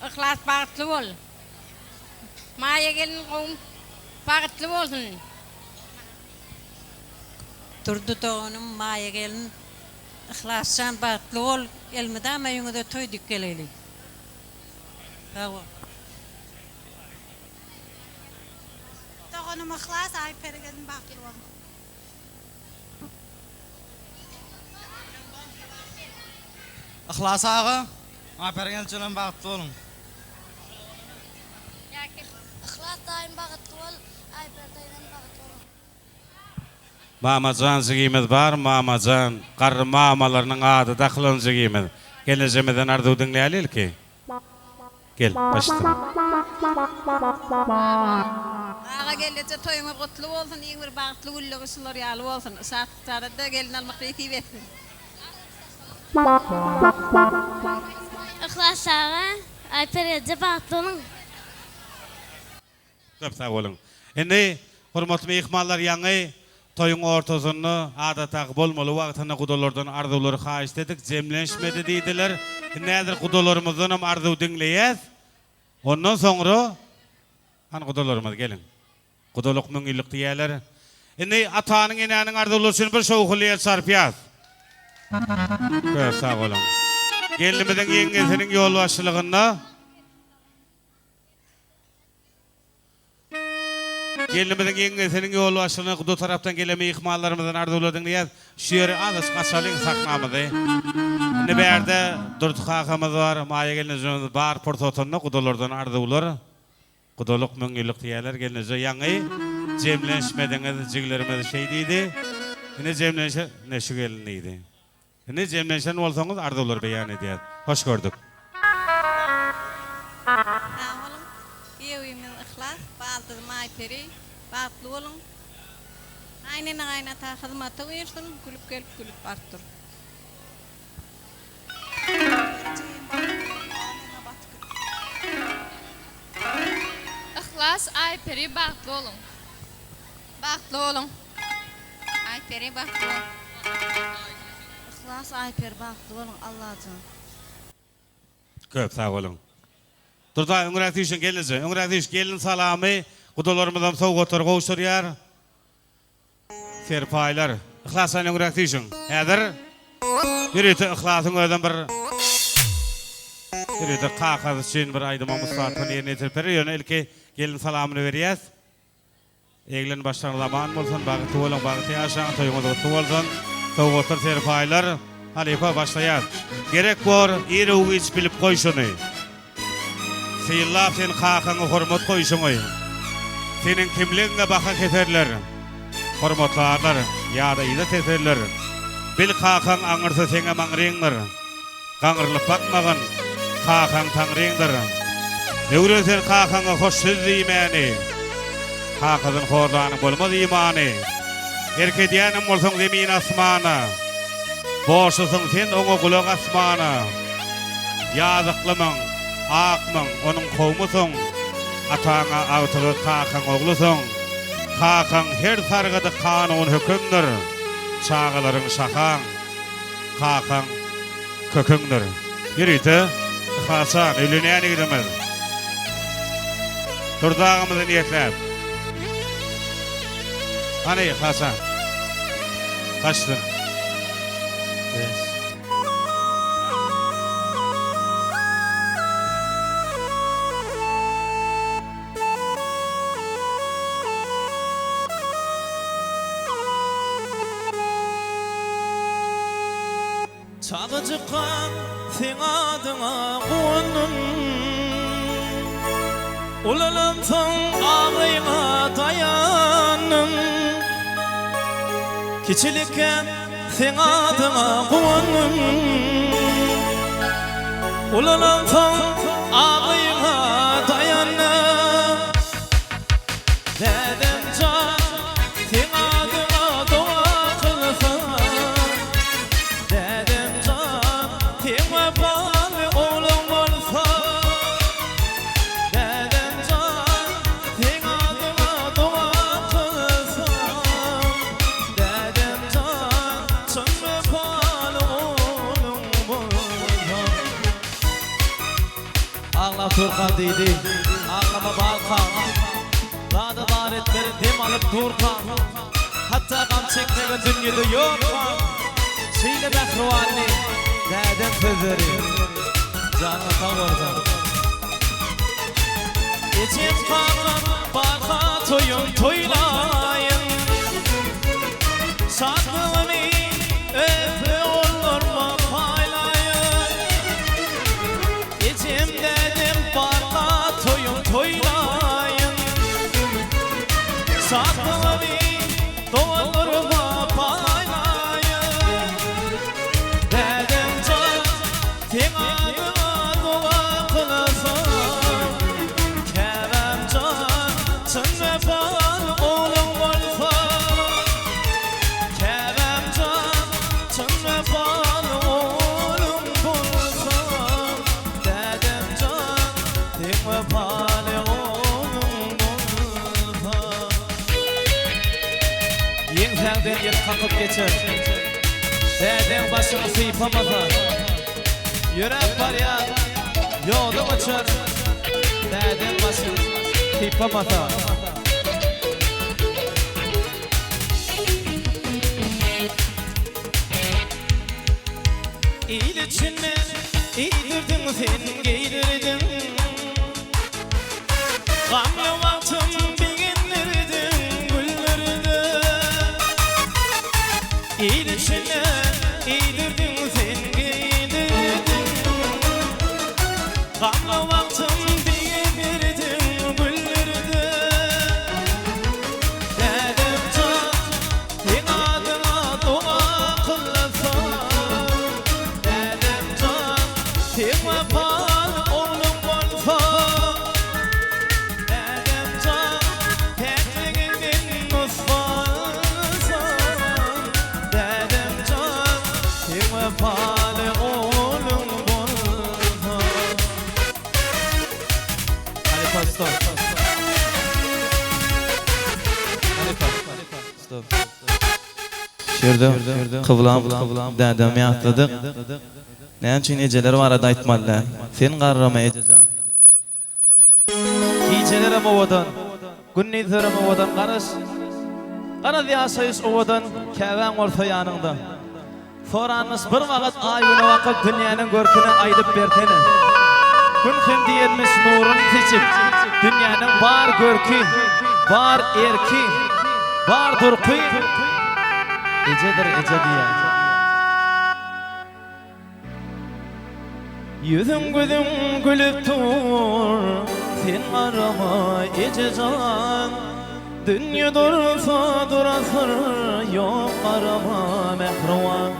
Yhlas bagtly bol. Maýa gelin gowum bagtly bolsun. Durdy doganym Maýa gelin Yhlasjan bagtly bol elmydama öýüňize toý dik geleli. Sag bol. Doganym Yhlas Aýperi gelin bagtly boluň. Yhlas aga, Aýperi gelin bagtly boluň. Yhlas daýym bagtly bol, Aýperi daýzam bagtly boluň. Mamajan jigimiz bar Mamajan garry mamalarynyň ady dakylan jigimiz gelnejemizden arzuw diňläli ilki gel başda. Aga gelneje toýuňyz gutly bolsun iň bir bagtly günlügi şular ýaly bolsun şatlyk-saadada gelin almak nesip etsin. Yhlas aga Aýper eje bagtly boluň. Köp sag boluň. Indi, hormatly myhmanlar, ýaňy toýuň ortasynda adatdaky bolmaly wagtynda gudalardan arzuwlary haýyşt edik, jemlenşmedi diýdiler. Indi häzir gudalarymyzdanam arzuw diňleýäs. Ondan soňra, hany gudalarymyz geliň. Gudalyk müňýyllyk diýýärler. Indi atanyň, enäniň arzuwlary üçin bir şowhunly el çarpýas. Köp sag boluň. Gelnimiziň ýeňňesiniň ýolbaşçylygynda. Gelnimiziň ýeňňesiniň ýolbaşçylygynda guda tarapdan gelen myhmanlarymyzdan arzuwlar diňleýäs. Şu ýeri azajyk açalyň sahnamyzy. Indi bärde Durdy kakamyz bar, Maýa gelnejemiz bar pursatynda gudalardan arzuwlar. Gudalyk müňýyllyk diýýärler gelneje ýaňy jemlenşmediňiz jigilerimiz şeý diýdi. Indi jemlenşe ine şu gelin diýdi. Indi jemlenşen bolsaňyz arzuwlary beýan edýäs. Hoş gördük. Sag boluň. Giýewimiz Yhlas, baldyzym Aýperi, bagtly boluň. Gaýynene gaýynata hyzmaty buýursyn, gülüp gelip gülüp baryp dur. Yhlas Aýperi bagtly boluň. Bagtly boluň. Aýperi bagtly bol. Yhlas Aýperi bagtly boluň Allajan. Köp sag boluň. Durdaý öňräk süýşüň gelneje. Öňräk süýş gelin salamy gudalarymyzam sowgatlary gowşurýar. Serpaýlar. Yhlasjan öňräk süýşüň. Häzir ýörite Yhlasyň özem bir ýörite kakasy üçin bir aýdymyň ussatlygyny ýerine ýetirip berer. Ýöne ilki gelin salamyny berýäs. Eglen başlaryňyz aman bolsun, bagtly boluň, bagtly ýaşaň, toýuňyz gutly bolsun. Sowgatlar, serpaýlar. Halypa başlaýas. Gerek bor, ir-u-giç bilip goý şuny. Synlap sen kakaňa hormat goýşuňy. Seniň kimligiňe baha keserler. Hormatlarlar, ýa-da yza teserler. Bil kakaň aňyrsy seňem aňryňdyr. Gaňrylyp bakmagyn, kakaň Taňryňdyr. Öwren sen kakaňa hoş söz diýmäni. Kakasyn horlanyň bolmaz imany. Erk edýänem bolsaň zemin-asmana. Borçlusyň sen oňa gulak asmana. Ýazyklymyň, akmyň, onuň kowmusyň. Ataňa agtygy kakaň oglusyň. Kakaň her sargydy kanun-hökümdir. Çagalaryň şahaň. Kakaň köküňdir. Ýörite Yhlasjan öýlenýän ýigidimiz. Durdy agamyzy niýetläp. Hany Yhlasjan. Gaçsyn. Çagajykkam seň adyňa guwandym. Ulalansoň abraýyňa daýandym. Kiçilikkäm seň adyňa guwandym. Ulalansoň abraýyňa daýandym. Dädem jan, seň adyňa doga kylsam. Dädem jan, seň wepaly ogluň bolsam. Dädem jan, seň adyňa doga kylsam. Dädem jan, çyn wepaly ogluň bolsam. Aglap durkam diýdi, Aglama Balkan, Zada zar etmeli dem alyp durkam, Hatda gam çekmegem dünýede ýokkam, Şeýle mähribandy dädem sözleri. Janyňyz sag bolsun. Ejem kakam barka toýum toýlaýyn Şatlygymy öýke ogullaryma paýlaýyn Ejem dädem barka toýum toýlaýyn Şatlygymy doganlaryma paýlaýyn Dädem jan seň adyňa doga kylsam Käbäm jan çyn wepaly ogluň bolsam Käbäm jan çyn wepaly ogluň bolsam Dädem jan seň wepaly ogluň bolsam. Ýeňsäňden ýel kakyp geçer. Dädeň başyňy sypamasa. Ýöräp barýan ýoluň öçer. Dädeň başyň sypamasa. Il içinde iýdirdiň sen geýdirdiň Gamly wagtym begendirdiň güldürdiň Il içinde iýdirdiň sen geýdirdiň Gamly wagtym begendirdiň güldürdiň Dädem jan Seň adyňa doga kylsam, Dädem jan, seň wepaly ogluň bolsam, Dädem jan, päkligiňden nusga alsam, Dädem jan, seň wepaly ogluň bolsam. Halypa stop. Halypa stop. Şu ýerde kyblam dädemi ýatladyk. Näme üçin ejeler barada aýtmaly däl. Sen garrama ejejan. Gijelerem owadan, gündizlerem owadan garaş. Garaz ýaşaýyş owadan, käbäň bolsa ýanyňda. Soranmyş bir wagt Aý Güne bakyp dünýäniň görküni aýdyp bersene. Gün hem diýenmiş nurun seçip, dünýäniň bar görki, bar erki, bar durky ejedir eje diýýär. Ýüzüň gözüň gülüp dur, sen garama ejejan. Dünýe dursa durasyr, ýok garama mähriban.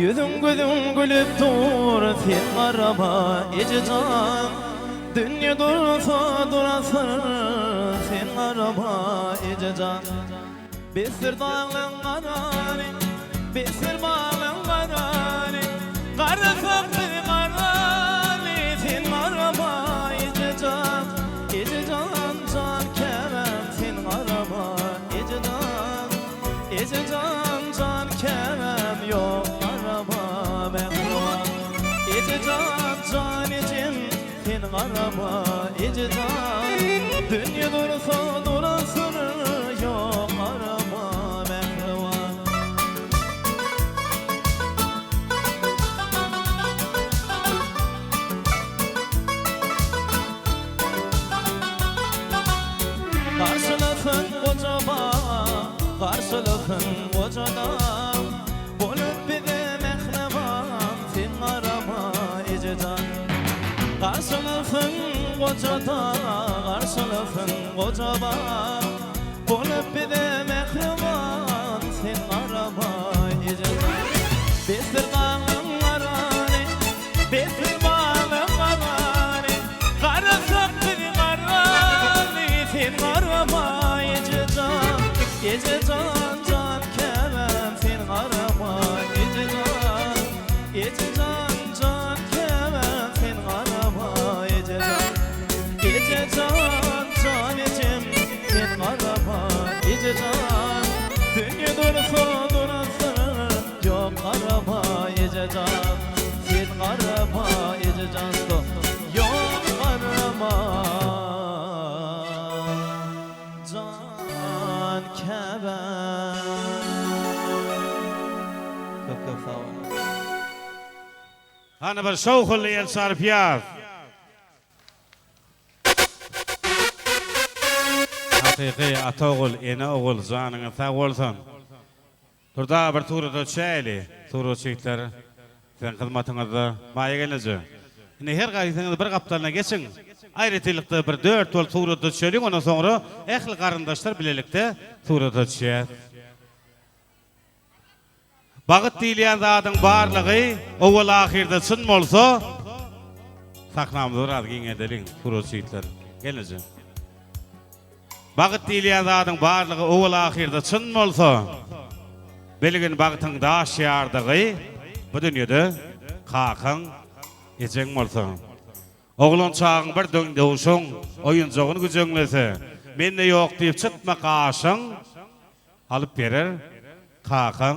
Ýüzüň gözüň gülüp dur, sen garama ejejan. Dünýe dursa durasyr, sen garama ejejan. Besdir daglaň garany, besdir baglaň garany, Garasak biz garany, sen garama ejejan, Ejejan jan käbäm sen garama ejejan, Ejejan jan käbäm ýok garama mähriban, Ejejan jan ejem Sen garama ejejan Dünýe dursa durasyn Ýok garama mähriban. Garşylasyn goja bag, Garşylasyn goja dag, Bolup bize mähriban, Sen garama ejejan. Garşylasyn. Goja dag garşylasyn goja bag Bolup bize mähriban sen garama eje jan Besdir galyň garany Besdir balyň garany Garasak biz garany Sen garama eje jan Eje jan jan käbäm sen garama eje jan Eje jan jan käbäm sen garama eje jan Eje jan jan ejem sen garama eje jan Dünýe dursa durasyn ýok garama eje jan Sen garama eje jan ýok garama Jan käbäm. Köp köp sag boluň. Hany bir şowhunly el çarpýas. Hakyky ata ogul, ene ogul janyňyz sag bolsun. Durda bir surata düşäýeli. Suratçy ýigitler siziň hyzmatyňyzda. Maýa gelneje. Indi her gaýsyňyz bir gapdalyna geçiň. Aýratynlykda bir dört bolup surata düşeliň, ondan soňra ähli garyndaşlar bilelikde surata düşýäs. Bagyt diýilýän zadyň barlygy owal-ahyrda çyn bolsa, sahnamyzy biraz giňeldeliň, suratçy ýigitler. Gelneje. Bagyt diýilýän zadyň barlygy owal-ahyrda çyn bolsa, bilgin bagtyň daş ýardygy bu dünýede kakaň, ejeň bolsa. Oglan çagyň bir döň-döwşüň oýunjagyny güjeňlese, mende ýok diýip çytma gaşyň, Alyp berer kakaň,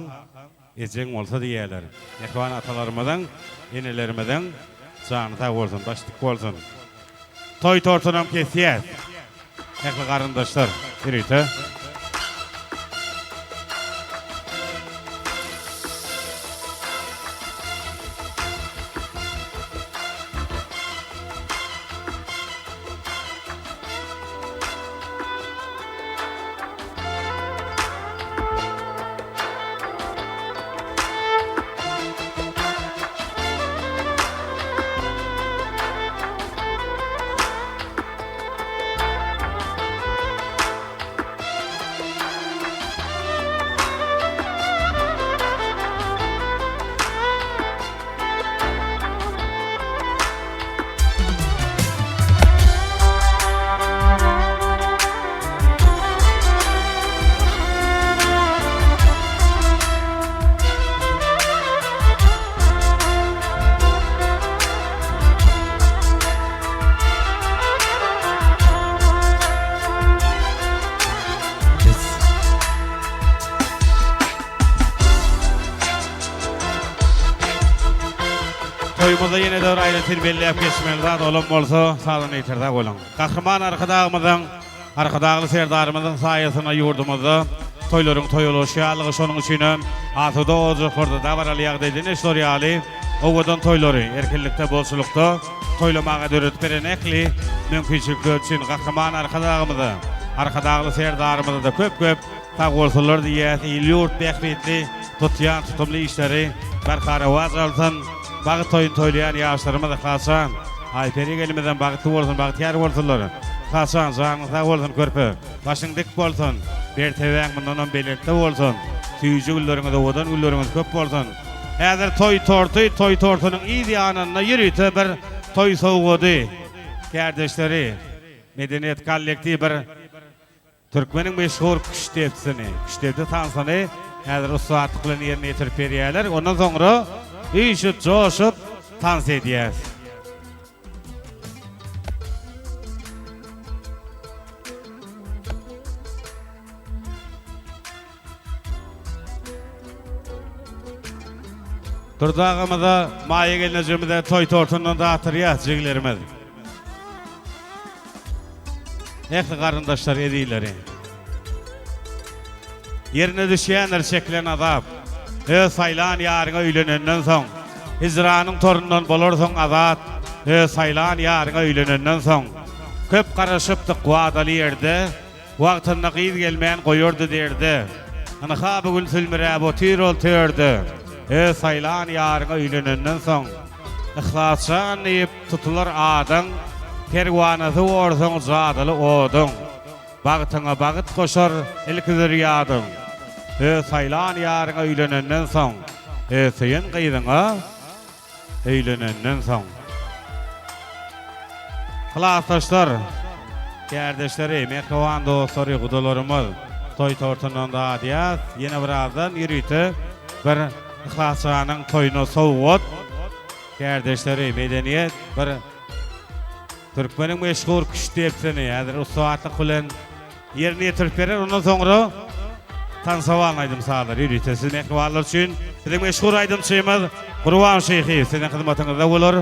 ejeň bolsa diýýärler. Mähriban atalarymyzyň, enelerimiziň jany sag bolsun, başy dik bolsun. Toý tortunam kesýäs. Ähli garyndaşlar ýörite. Toýumyzda ýene-de bir aýratyn belläp geçmeli zat olam bolsa, sazanda ýeter sag boluň. Gahryman Arkadagymyzyň, Arkadagly Serdarymyzyň saýasynda ýurdumyzda toýlaryň toýalaşýanlygy, şonuň üçinem asuda ojaklarda dabaraly ýagdaýda ine şular ýaly owadan toýlary erkinlikde, bolçulykda toýlamaga döredip beren ähli mümkinçilikler üçin Gahryman Arkadagymyza, Arkadagly Serdarymyza-da köp-köp Sag bolsunlar diýýäs, il-ýurt bähbitli tutýan tutumly işleri barha rowaç alsyn. Bagt toýuny toýlaýan ýaşlarymyz Yhlasjan, Aýperi gelinimizem bagtly bolsun, bagtyýar bolsunlar. Yhlasjan, janyň sag bolsun körpe, başyň dik bolsun, mertebäň mundanam belentde bolsun, süýji günleriňiz, owadan günleriňiz köp bolsun. Häzir toý torty, toý tortunyň yz ýanynda ýörite bir toý sowgady, kärdeşleri, Medeniýet kollektiwi bir Türkmeniň meşhur küştdepsini, küştdepdi tansyny häzir ussatlyk bilen ýerine ýetirip berýärler. Ondan soňra üýşüp, joşup tans edýäs. Durdy agamyza, Maýa gelnejemize toý tortundan datyrýas jiglerimiz. Ähli garyndaşlar ezizleri. Ýerine düşýändir çekilen azap. Öz saýlan ýaryňa öýlenenden soň. Hijranyň torundan bolarsyň azat. Öz saýlan ýaryňa öýlenenden soň. Köp garaşypdyk wadaly ýerde. Wagtynda gyz gelmän goýardy derde. Ynha bu gün sülmüräp otyr ol törde. Öz saýlan ýaryňa öýlenenden soň. Yhlasjan diýip tutular adyň. Perwanasy borsuň jadyly oduň. Bagtyňa bagyt goşar ilki zürýadyň. Öz saýlan ýaryňa öýlenenden soň, Öz söýen gyzyňa öýlenenden soň. Klasdaşlar, kärdeşleri, mähriban dostlary, gudalarymyz toý tortundan dadýas. Ýene birazdan ýörite bir Yhlasjanyň toýuna sowgat, kärdeşleri, medeniýet bir türkmeniň meşhur küştdepsini häzir ussatlyk bilen Ýerine ýetirip berer. Ondan soňra tansa balan aýdym-sazlar ýörite siz mähribanlar üçin biziň meşhur aýdymçymyz Gurban Şyhyýew siziň hyzmatyňyzda bolar.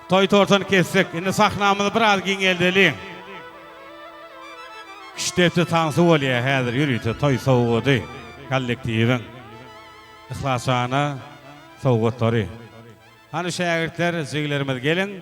Toý tortuny kesdik. Indi sahnamyzy biraz giňeldeliň. Küştdepdi tansy bolýar häzir ýörite toý sowgady kollektiwiň Yhlasjana sowgatlary. Hany şägirtler, jigilerimiz geliň.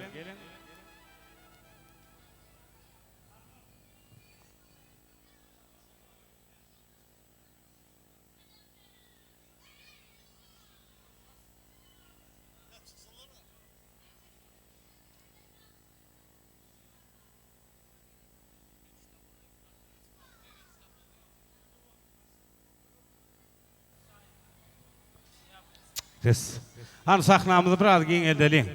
Ses. Hany sahnamyzy biraz giňeldeliň.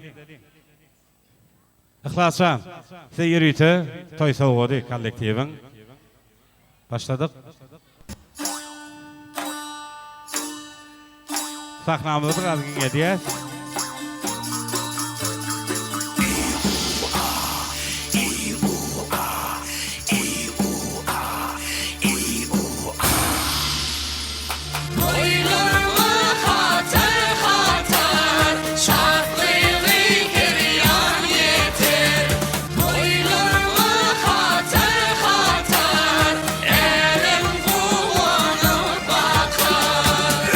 Yhlasjan, size ýörite toý sowgady kollektiwiň. Başladyk. Sahnamyzy biraz giňeldýäs. Toýlarmy hatar-hatar, Şatlygy her ýan ýeter. Toýlarmy hatar-hatar, Älem guwanyp bakar.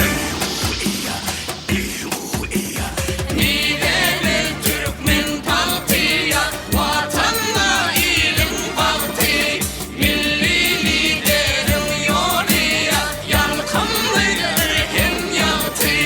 Mizemez türkmen tagty, Watanda iliň bagty. Milli Lideriň ýoly ýalkymlydyr hem ýagty.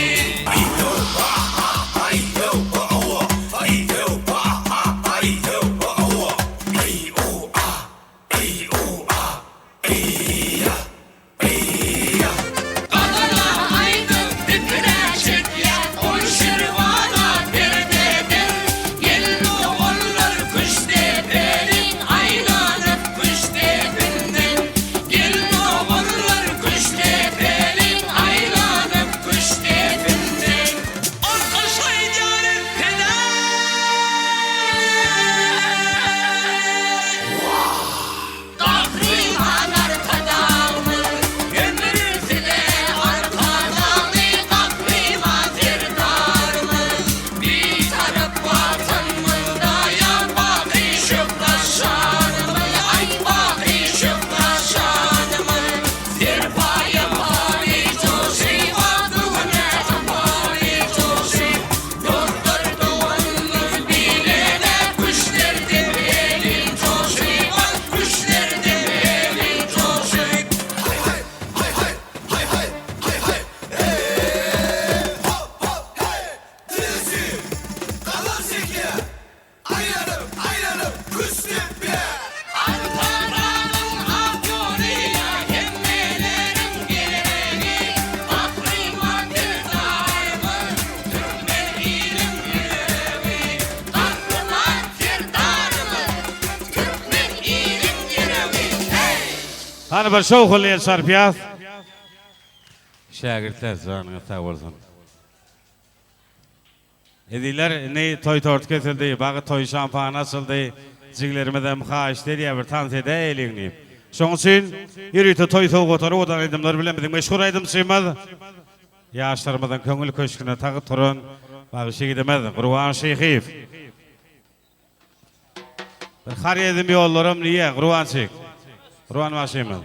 Gazala aýdyp pikire çekýär, Ol şirwana perdeden. Gelin-ogullar küştdepeliň aýlanyp küştdepinden. Gelin-ogullar küştdepeliň aýlanyp küştdepinden. Alkyş aýdýarys peder! Gahryman Arkadagymyz, ömür size Arkadagly Gahryman Serdarymyz, Bitarap Watanymyzda ýa baky şöhrat şanymyz, aý baky şöhrat şanymyz, Serpaýa paly joşup, göwne paly joşup, Dostlar doganlar bilene küştlerden elin joşup, küştlerden elin joşup. Arkadagyň ak ýoly ýa hemmeleriň geregi, Gahryman Serdarymyz, türkmen iliň ýüregi. Gahryman Serdarymyz, türkmen iliň ýüregi. Heý! Hany bir şowhunly el çarpýas. Şägirtler janyňyz sag bolsun. Ezizler, indi toý torty kesildi, bagy toý şampany açyldy. Jigilerimizem haýyşt edýär bir tans edäýeliň diýip. Şonuň üçin ýörite toý sowgatlary owadan aýdymlar bilen biziň meşhur aýdymçymyz, ýaşlarymyzyň köňül köşgüne tagt guran bagşy ýigidimiz Gurban Şyhyýew. Bir Horezm ýollaram diýýä Gurbançyk. Gurban bagşymyz.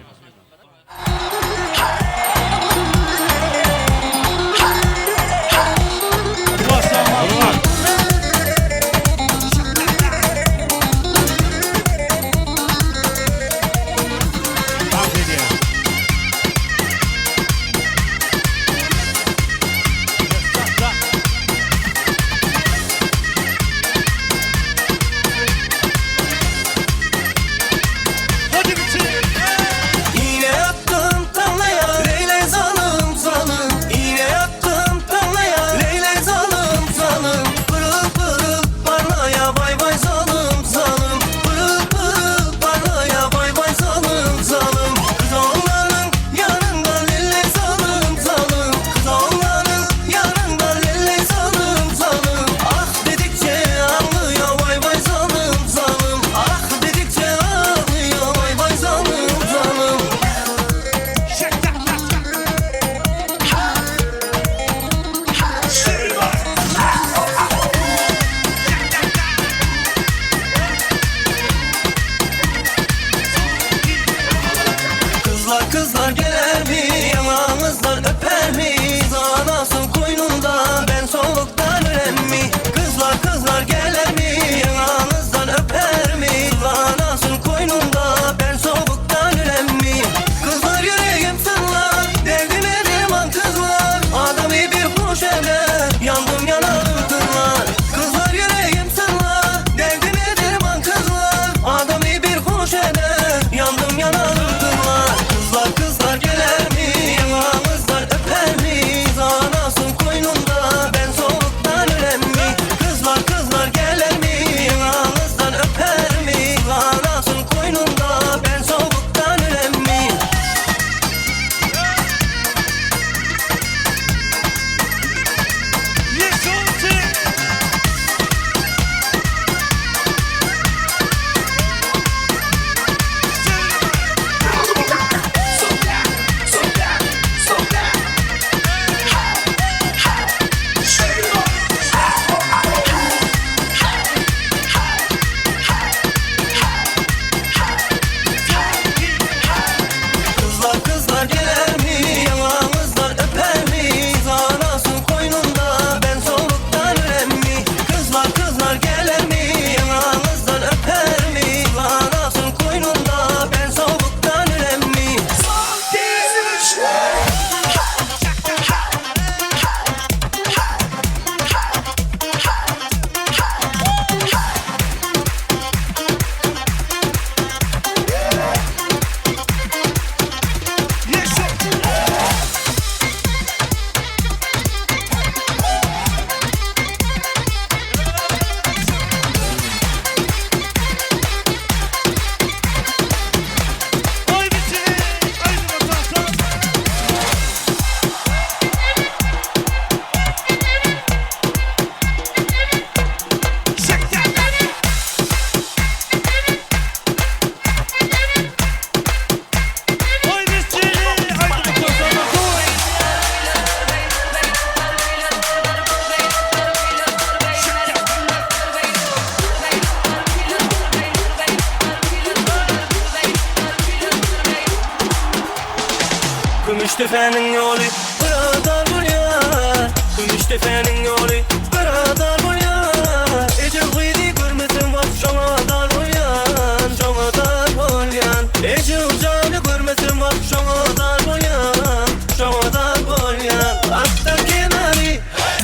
Kümüşdepäniň ýoly bir azar bolýar Kümüşdepäniň ýoly bir azar bolýar Ejeň gyzy görmesem wah şoňa zar bolýan Şoňa zar bolýan Ejeň jany görmesem wah şoňa zar bolýan Şoňa zar bolýan Atdan kenary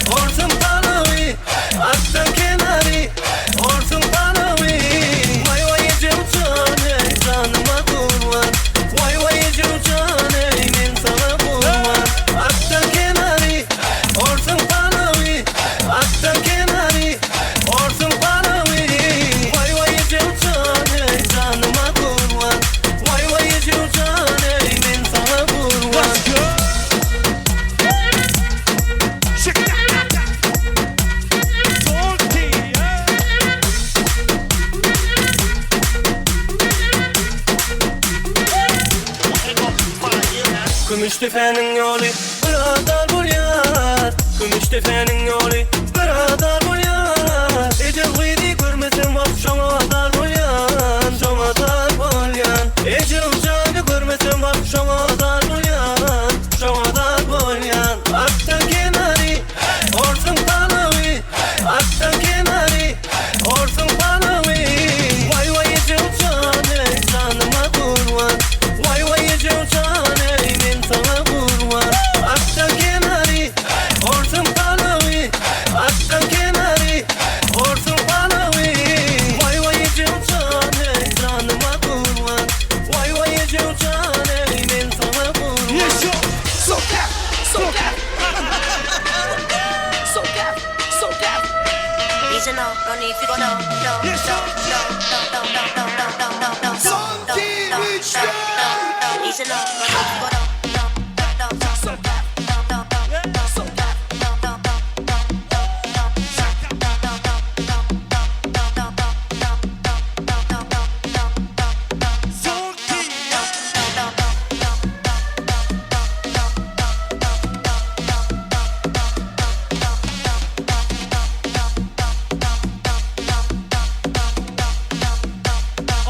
Orsuň palawy Atdan kenary Orsuň palawy Waý waý ejem jan eý janyma gurban Waý waý ejem jan eý men saňa gurban Atdan kenary Orsuň palawy Atdan kenary Orsuň palawy Waý waý ejem jan eý janyma gurban Waý waý ejem jan eý men saňa gurban. Kümüşdepäniň ýoly bir azar bolýar Kümüşdepäniň ýoly bir azar bolýar Ejeň gyzy görmesem wah şoňa zar bolýan Şoňa zar bolýan Ejeň jany görmesem wah şoňa zar bolýan Şoňa zar bolýan Atdan kenary Orsuň palawy Atdan kenary Orsuň palawy Waý waý ejeň jany Janyma gurban Waý waý ejeň jany Men saňa gurban Atdan kenary Orsuň palawy Atdan kenary Orsuň palawy Waý waý ejeň jany Janyma gurban Waý waý ejeň jany Men saňa gurban Soka, soka. Soka, soka. No, no need to go no, no, no, no, no, no, no, no, no, no, no, no, no, no, no, no, no. Need to know, no need to go no, no, no, no, no, no, no, no, no, no, no, no,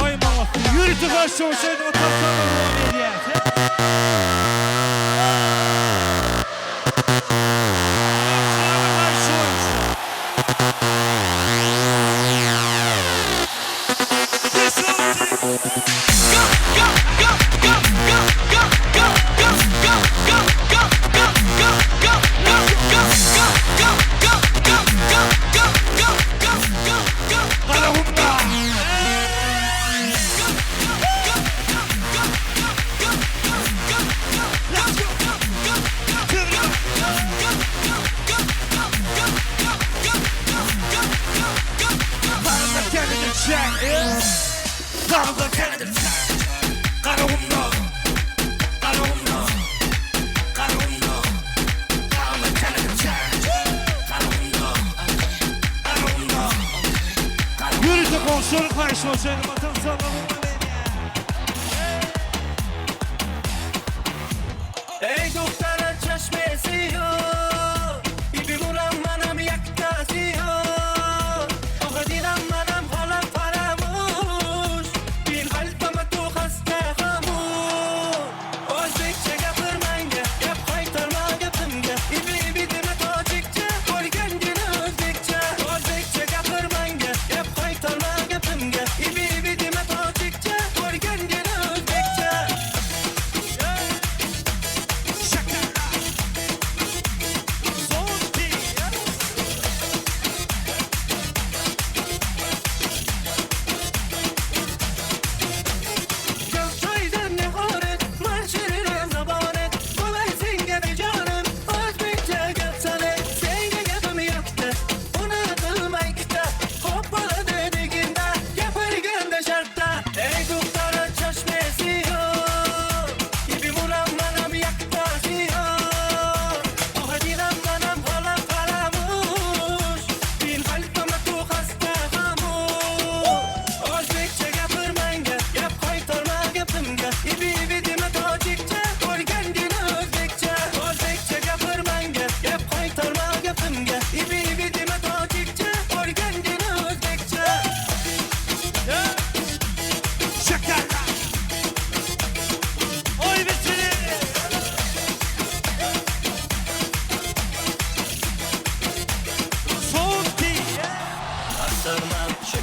Aý maňa ýörite garşy bolsaýdyň otursaň edýär. Ýörite goňşularyň haýyşy bolsaýdy watan saglygyny Ey doktora çeşmesi yo İbi bulan manam yaktası yo Oğadidan manam halam faramuş Bir halpama tu hasta hamuş O'zbekcha gapirmanga Gap qaytarma gapimga Ibi ibi dema tojikcha Bo'lgangina o'zbekcha O'zbekcha gapirmanga Gap qaytarma gapimga Ibi ibi dema tojikcha.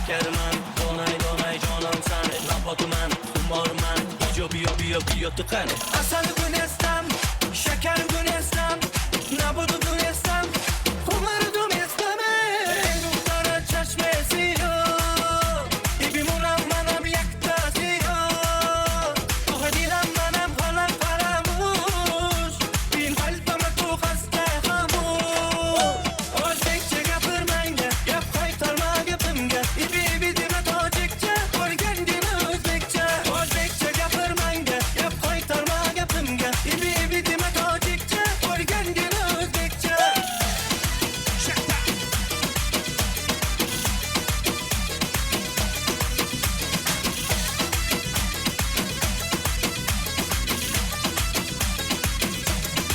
Shakarman Donay donay jononsan Nabotiman, tumorman Bijo biyo biyo biyo tiqani Asal gunestam, shakar gunestam Nabot gunestam, xumar gunestam Ey duxtara chashme siyo Ibimunam manam yakta siyo Tuxadilam manam xolam qaramush Bin qalbama tu xasta xamush O'zbekcha gapirmanga, gap qaytarma gapimga Ibi ibi dema tojikcha, o'rgangina o'zbekcha O'zbekcha gapirmanga, gap qaytarma gapimga Ibi ibi dema tojikcha, o'rgangina o'zbekcha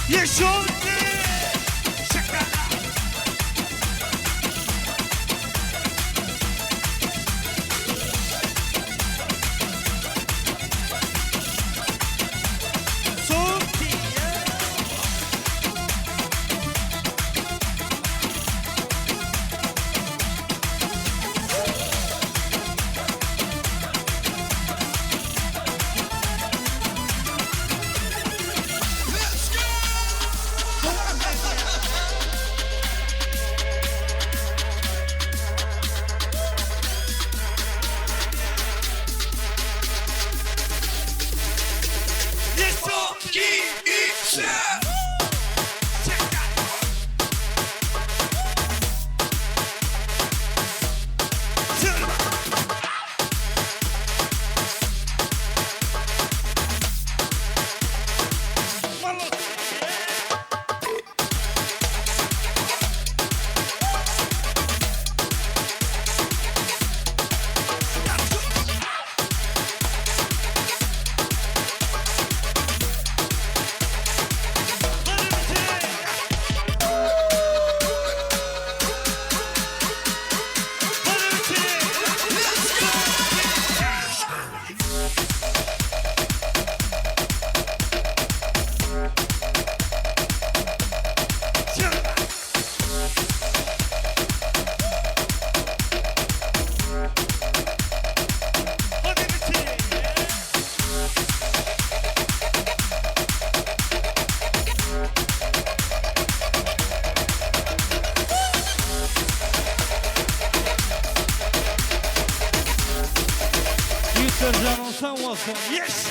Yeşil Yiğitler canın sağ olsun. Yes!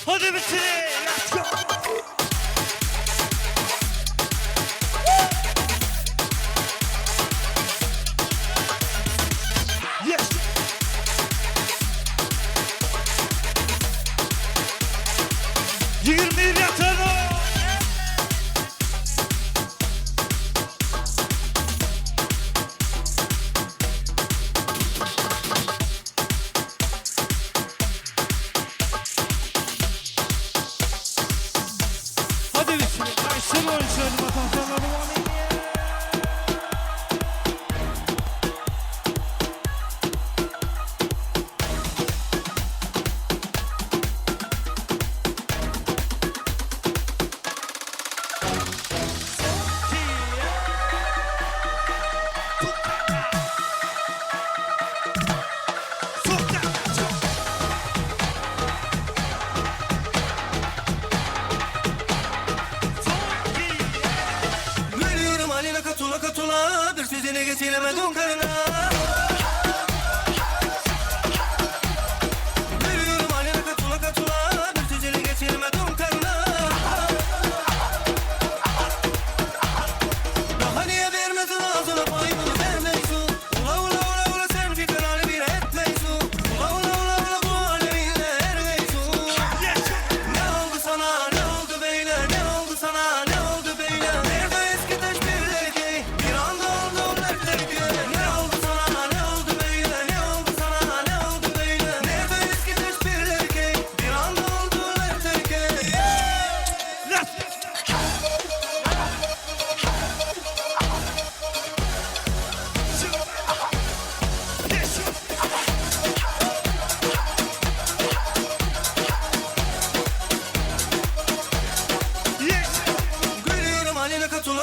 Hadi bitirin. Let's go. Yes. 21 yatanı. Hadi bitirin. Ayşe oyuncularını vatandaşlarına Gülüyorum haline katula katula Bir sözüne geçiremedim karına Gülüyorum haline katula katula Bir sözüne geçiremedim karına Daha niye vermezsin ağzına payını vermeysin Ula ula ula ula sen fikir hali bile etmeysin Ula ula ula ula bu aleminle ermeysin Ne oldu sana ne oldu beyle ne oldu sana ne oldu beyle Nerede eski teşbirleri Bir anda oldu dertleri Ne oldu sana?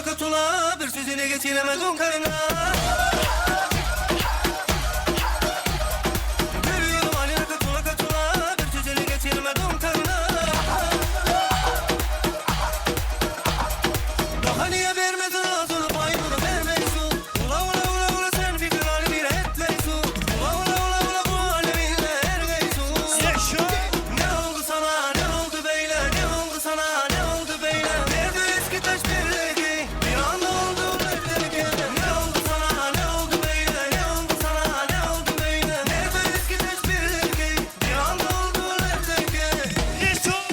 katula katula Bir sözüne getiremedin karına Görüyorum halini katula katula Bir sözüne getiremedin karına Daha niye vermedin ağzını payını vermeysin Ula ula ula ula sen fikir alemiyle etmeysin Ula ula ula ula bu aleminle ergeysin Ne oldu sana ne oldu beyle ne oldu sana ne oldu beyle Nerede eski taş birliği bir anda oldu birliği Ne oldu sana ne oldu beyle ne oldu sana ne oldu beyle Nerede eski taş birliği bir anda oldu birliği Son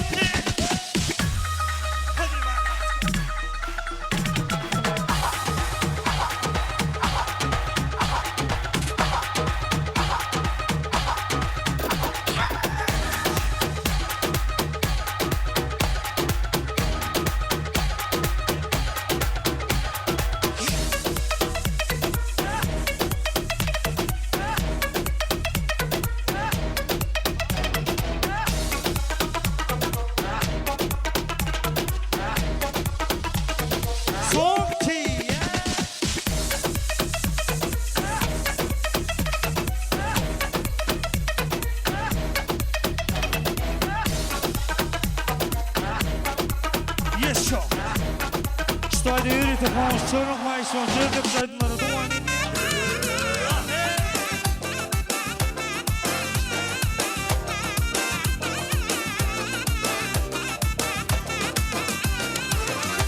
Yes, Что yürütü konuştuğunu koysun, sözlük saydınları duman.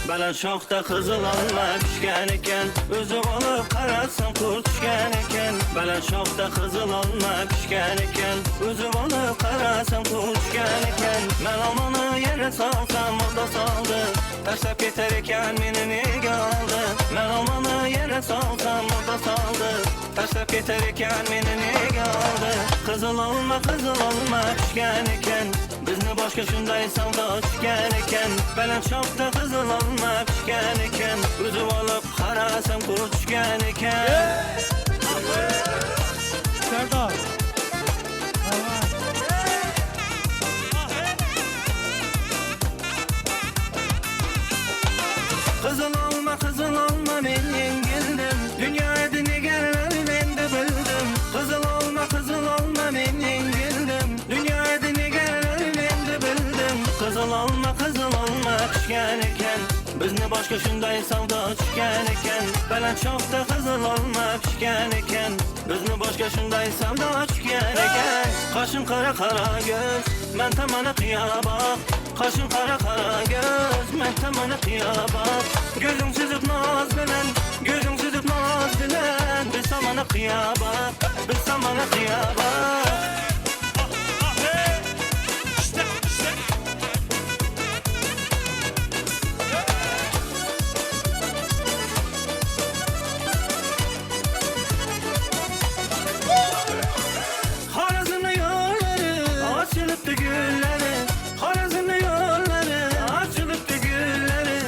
Baland shoxda qizil olma pishgan ekan O'zi olib qarasam qurt tushgan ekan Baland shoxda qizil olma pishgan ekan O'zi olib qarasam qurt tushgan ekan Man olmani yere solsam o'rda soldi Tashlab ketar ekan meni nega oldi Man olmani yere solsam o'rda soldi Tashlab ketar ekan meni nega oldi Qizil olma qizil olma pishgan ekan Bizni boshga shunday savdo tushgan ekan Baland shoxda qizil olma pishgan ekan Uzib olib qarasam qurt tushgan ekan Serdar. Qizil olma qizil olma men yengildim Dunyoda negarlar menda bildim Qizil olma qizil olma men yengildim Dunyoda negarlar menda bildim Qizil olma qizil olma pishgan ekan Bizni boshga shunday savdo tushgan ekan Baland shoxda qizil olma pishgan ekan Bizni boshga shunday savdo tushgan ekan Qoshim qara qara ko'z Man tomoni qiyo boq Qoshim qara qara ko'z Man tomoni qiyo boq Ko'zing süzüp noz bilan Ko'zing süzüp noz bilan Biz tomoni qiyo boq Biz tomoni qiyo boq Xorazmni yo'llari ochilibdi gullari Xorazmni yo'llari ochilibdi gullari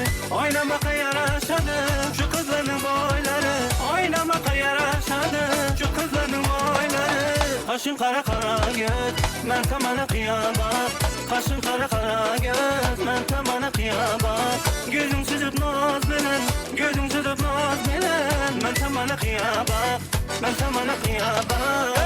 Oynamaqa yarashadi shu qizlarning bo'ylari Oynamaqa yarashadi shu qizlarning bo'ylari Qoshing qara qara ko'z man tomoni qiyo boq Qoshing qara qara ko'z man tomoni qiyo boq Ko'zing suzib noz bilan ko'zing suzib noz bilan Man tomoni qiyo boq man tomoni qiyo boq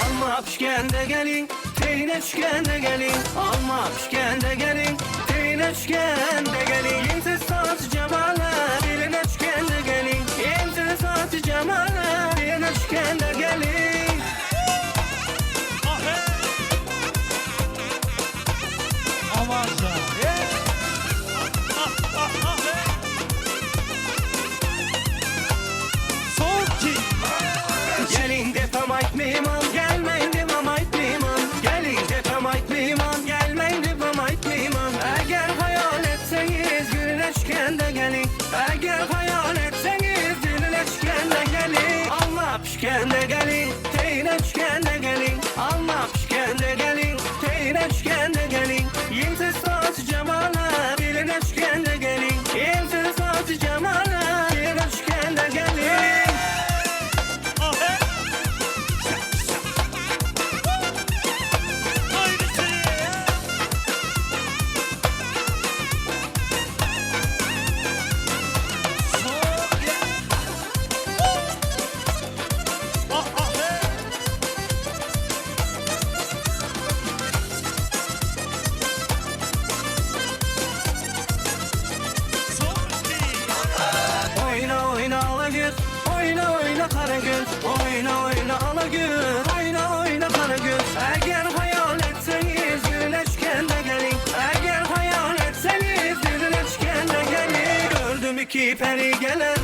Alma pishganda keling, teyna tushganda keling. Alma pishganda keling, teyna tushganda keling. Ensiz soch jamoli, belina tushganda keling. Ensiz soch jamoli, belina tushganda keling. Aman Son Gelin depem aytmayman, gelmeyin demem aytmayman. Gelin depem aytmayman, gelmeyin demem aytmayman. Agar hayal etsangiz gülüne tushganda keling. Agar hayal etsangiz diline tushganda keling. Alma pishganda keling, teyna tushganda keling. Alma pishganda keling, teyna tushganda keling. Yemsiz soch jamoli, beline tushganda keling. Yemsiz soch jamoli, beline tushganda keling. oýna gara göz, oýna oýna ala göz, oýna oýna gara göz. Eger haýal etseňiz güneş kende geliň, eger haýal etseňiz güneş kende geliň. Gördüm iki peri gelen,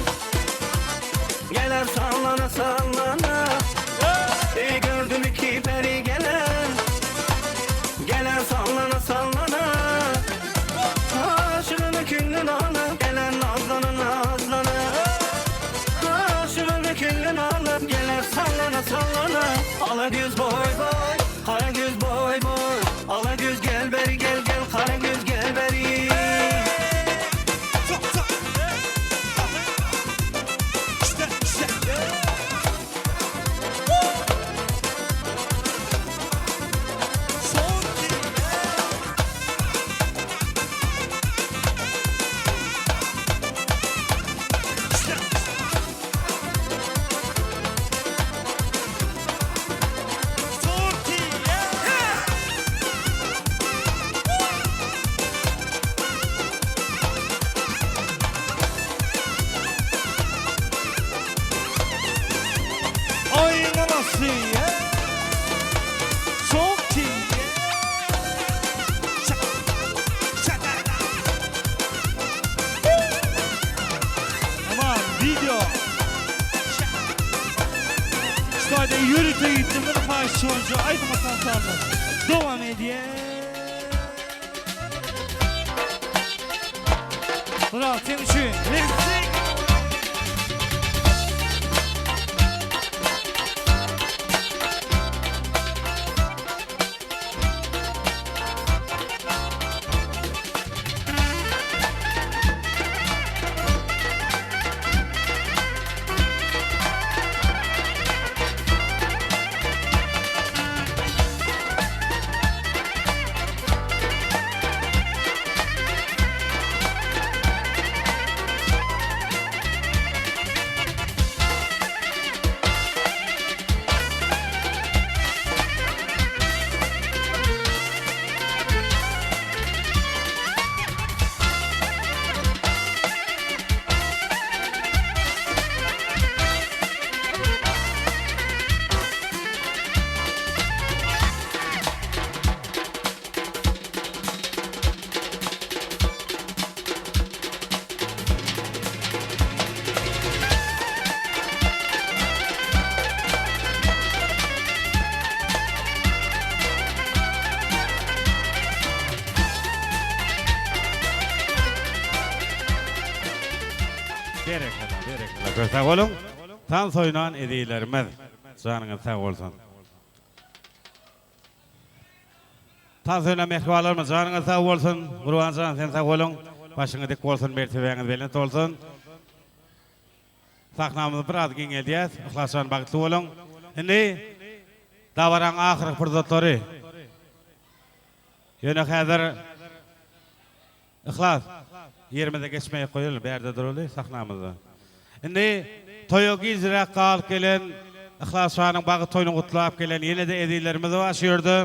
geler sallana sallana. Ey gördüm iki peri gelen, geler sallana sallana. Aşığını küllün alıp gelen nazlana nazlana. Aşığını küllün alıp geler sallana sallana. Ala göz boy boy, kara göz boy boy. Ala göz gel beri gel gel, kara göz gel beri. Oynaması çok iyi. Aman video. Şurada yürüte gittim. Bunu karşı Haydi bakalım sandım. Devam ediyor. Bravo Timuçin. Let's Berekella, berekella. Köp sag boluň. Tans oýnan ezizlerimiz, janyňyz sag bolsun. Tans oýnan mähribanlarymyz, janyňyz sag bolsun. Gurbanjan, sen sag boluň. Başyňyz dik bolsun, mertebäňiz belent bolsun. Sahnamyzy biraz giňeldýäs. Yhlasjan bagtly boluň. Indi dabaraň ahyrky pursatlary. Ýöne häzir Yhlas, ýerimize geçmejek goýaly, bärde duraly sahnamyzda. Indi toýa gijräk galyp gelen, Yhlas şanyň bagy toýuny gutlap gelen ýene-de ezizlerimiz bar şu ýerde.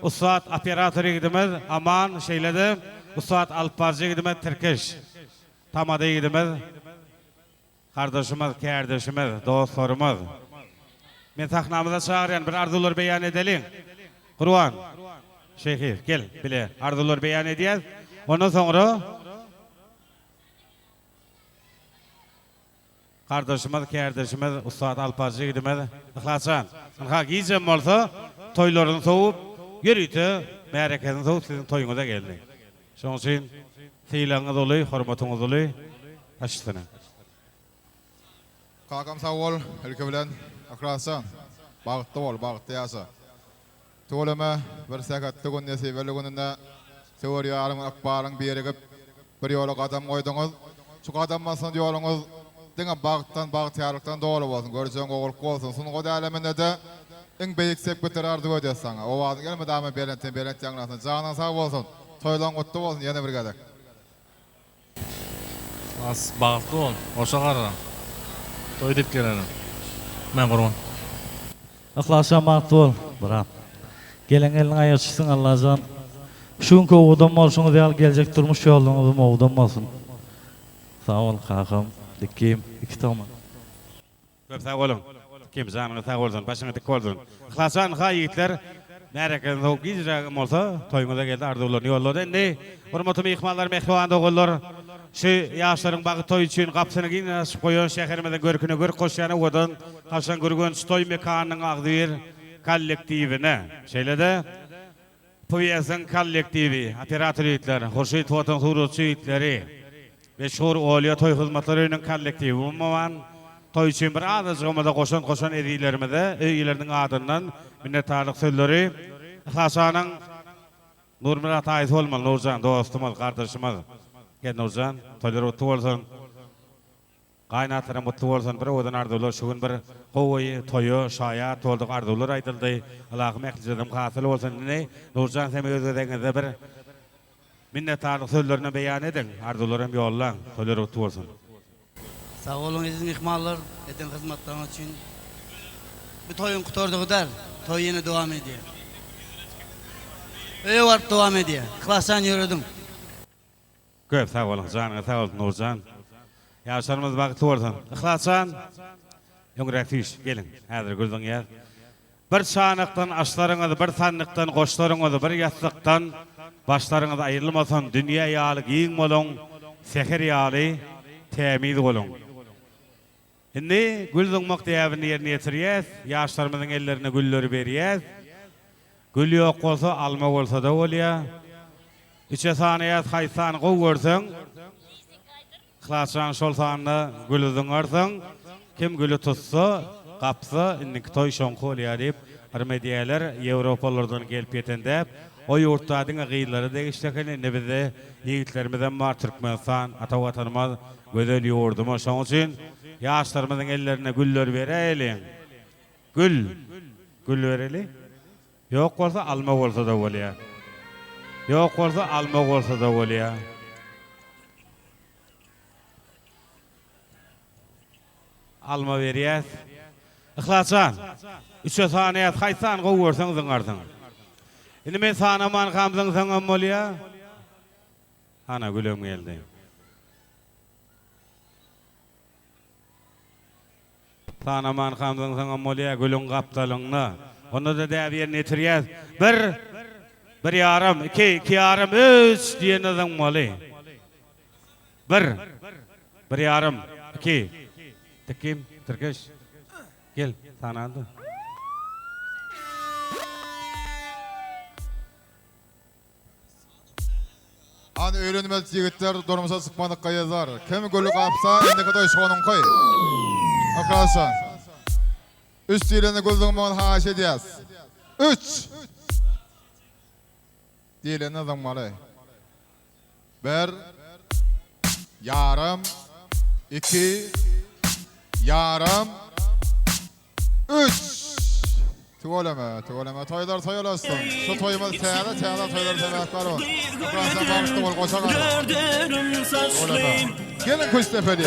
Ussat operator ýigidimiz Aman, şeýle-de ussat alypbaryjy ýigidimiz Tirkiş. Tamada ýigidimiz, gardaşymyz, kärdeşimiz, dostlarymyz. Men sahnamyza çagyrýan, bir arzuwlar beýan edeliň. Gurban Şehiýew, gel, bile arzuwlar beýan edýäs. Ondan soňra gardaşymyz, kärdeşimiz, ussat alypbaryjy ýigidimiz Yhlasjan, ynha gijem bolsa toýlaryny sowup, ýörite märekesini sowup siziň toýuňyza geldi. Şonuň üçin sylagyňyz uly, hormatyňyz uly. Baş üstüne. Kakam sag bol ilki bilen Yhlasjan bagtly bol bagtly ýaşa. Tüweleme bir sähetli gün nesibeli gününde söwer ýaryň ykbalyň birigip bir ýola gadam goýduňyz. Şu gadam basan ýoluňyz diňe bagtdan bagtyýarlykdan doly bolsun görjegiň gowulyk bolsun sungat älemindede iň beýik sepgitleri arzuw edýäs saňa owazyň elmydama belentden belent ýaňlansyn janyň sag bolsun toýlaň gutly bolsun ýene bir gezek. Bas bagtly bol goşa garra. Toý diýip gelenim. Men gurban. Yhlasjan bagtly bol brat. Gelen gelniň aýagy çyksyn Allajan. Şu günki owadan bolşuňyz ýaly geljek durmuş ýoluňyzam owadan bolsun. Sag bol kakam, dikgim, iki togma. Köp sag boluň. Kim janyňyz sag bolsun, başyňyz dik bolsun. Yhlasjan ha ýigitler, märekeniz sowup gijrägem bolsa, toýuňyza geldi arzuwlaryny ýollady. Indi hormatly myhmanlar, mähriban doganlar, şu ýaşlaryň bagy toýy üçin gapysyny giňden açyp goýan şäherimiziň görküne görk goşýan owadan Kaşaň Gürgenç toý mekanynyň agzybir kollektiwine, şeýle-de PWS-iň kollektiwi, operator ýigitler, Hurşyt fotoň suratçy ýigitleri, meşhur Olýa toý hyzmatlar öýüniň kollektiwi umuman, toý üçin bir azajygymyza goşant goşan ezizlerimize öý eýeleriniň adyndan minnetdarlyk sözleri. Yhlasjanyň Nurmyrat aýysy bolmaly Nurjan dostumyz, gardaşymyz. Gel Nurjan, toýlar gutly bolsun. Gaýynatalaryň gutly bolsun bir owadan arzuwlar şu gün bir gowy toýa şaýat bolduk arzuwlar aýdyldy Ylahym ählijeden hasyl bolsun indi Nurjan sem öz gezegiňizde bir minnetdarlyk sözlerini beýan ediň arzuwlaram ýollaň toýlar gutly bolsun. Sag boluň eziz myhmanlar eden hyzmatlaryňyz üçin. Bu toýuň gutardygy däl, toý ýene dowam edýär. Öýe baryp dowam edýär. Yhlasjan ýörediň. Köp sag boluň janyňyz sag bolsun Nurjan. Ýaşlarymyz bagtly bolsun. Yhlasjan öňräk süýş geliň häzir gül zyňýas. Bir çanakdan aşlaryňyz bir sandykdan goşlaryňyz bir ýassykdan başlaryňyz aýrylmasyn dünýä ýaly giň boluň säher ýaly tämiz boluň. Indi gül zyňmak däbini ýerine ýetirýäs ýaşlarymyzyň ellerine gülleri berýäs. Gül ýok bolsa alma bolsada bolýa. Üçe sanaýas haýsy sany gowy görseň Yhlasjan şol sanda güli zyňarsyň kim güli tutsa gapsa indiki toý şoňky bolýa diýip yrym edýäler ýewropalardan gelip ýeten däp o ýurtda diňe gyzlara degişli eken indi bizde ýigitlerimizem bar Türkmenistan ata watanymyz gözel ýurdumyz şoň üçin ýaşlarymyzyň ellerine gülleri beräýeliň Gül. Gül bereli. Ýok bolsa alma bolsa-da bolýar. Ýok bolsa alma bolsa-da bolýar. Alma berýäs. Yhlasjan, üçe sanaýas, haýsy sany gowy görseň zyňarsyň. Indi men sanamankam zyňsaňam bolýar. Hana gülem geldi. Sanaman hamzyňsaňam bolýa gülüň gapdalynda. Onda-da däbi ýerine ýetirýäs. Bir, bir ýarym, iki, iki ýarym, üç diýende zyňmaly. Bir, bir ýarym, iki. Tikkim, Tirkeş. Gel, sanaldy. Hany öýlenmedik ýigitler durmuşa çykmadyk gyzlar kim güli gapsa indiki toý şonuňky. Yhlasjan. Üç diýlende gül zyňmagyny haýyş edýäs. Üç! Diýlende zyňmaly. Bir. Ýarym. Iki. Ýarym. Üç! Tüweleme, tüweleme, toýlar toý olasyn. Şu toýumyz täze, täze toýlar sebäpkär bol. Yhlasjan bagtly bol, goşa gar. Tüweleme. Geliň Küştdepeli.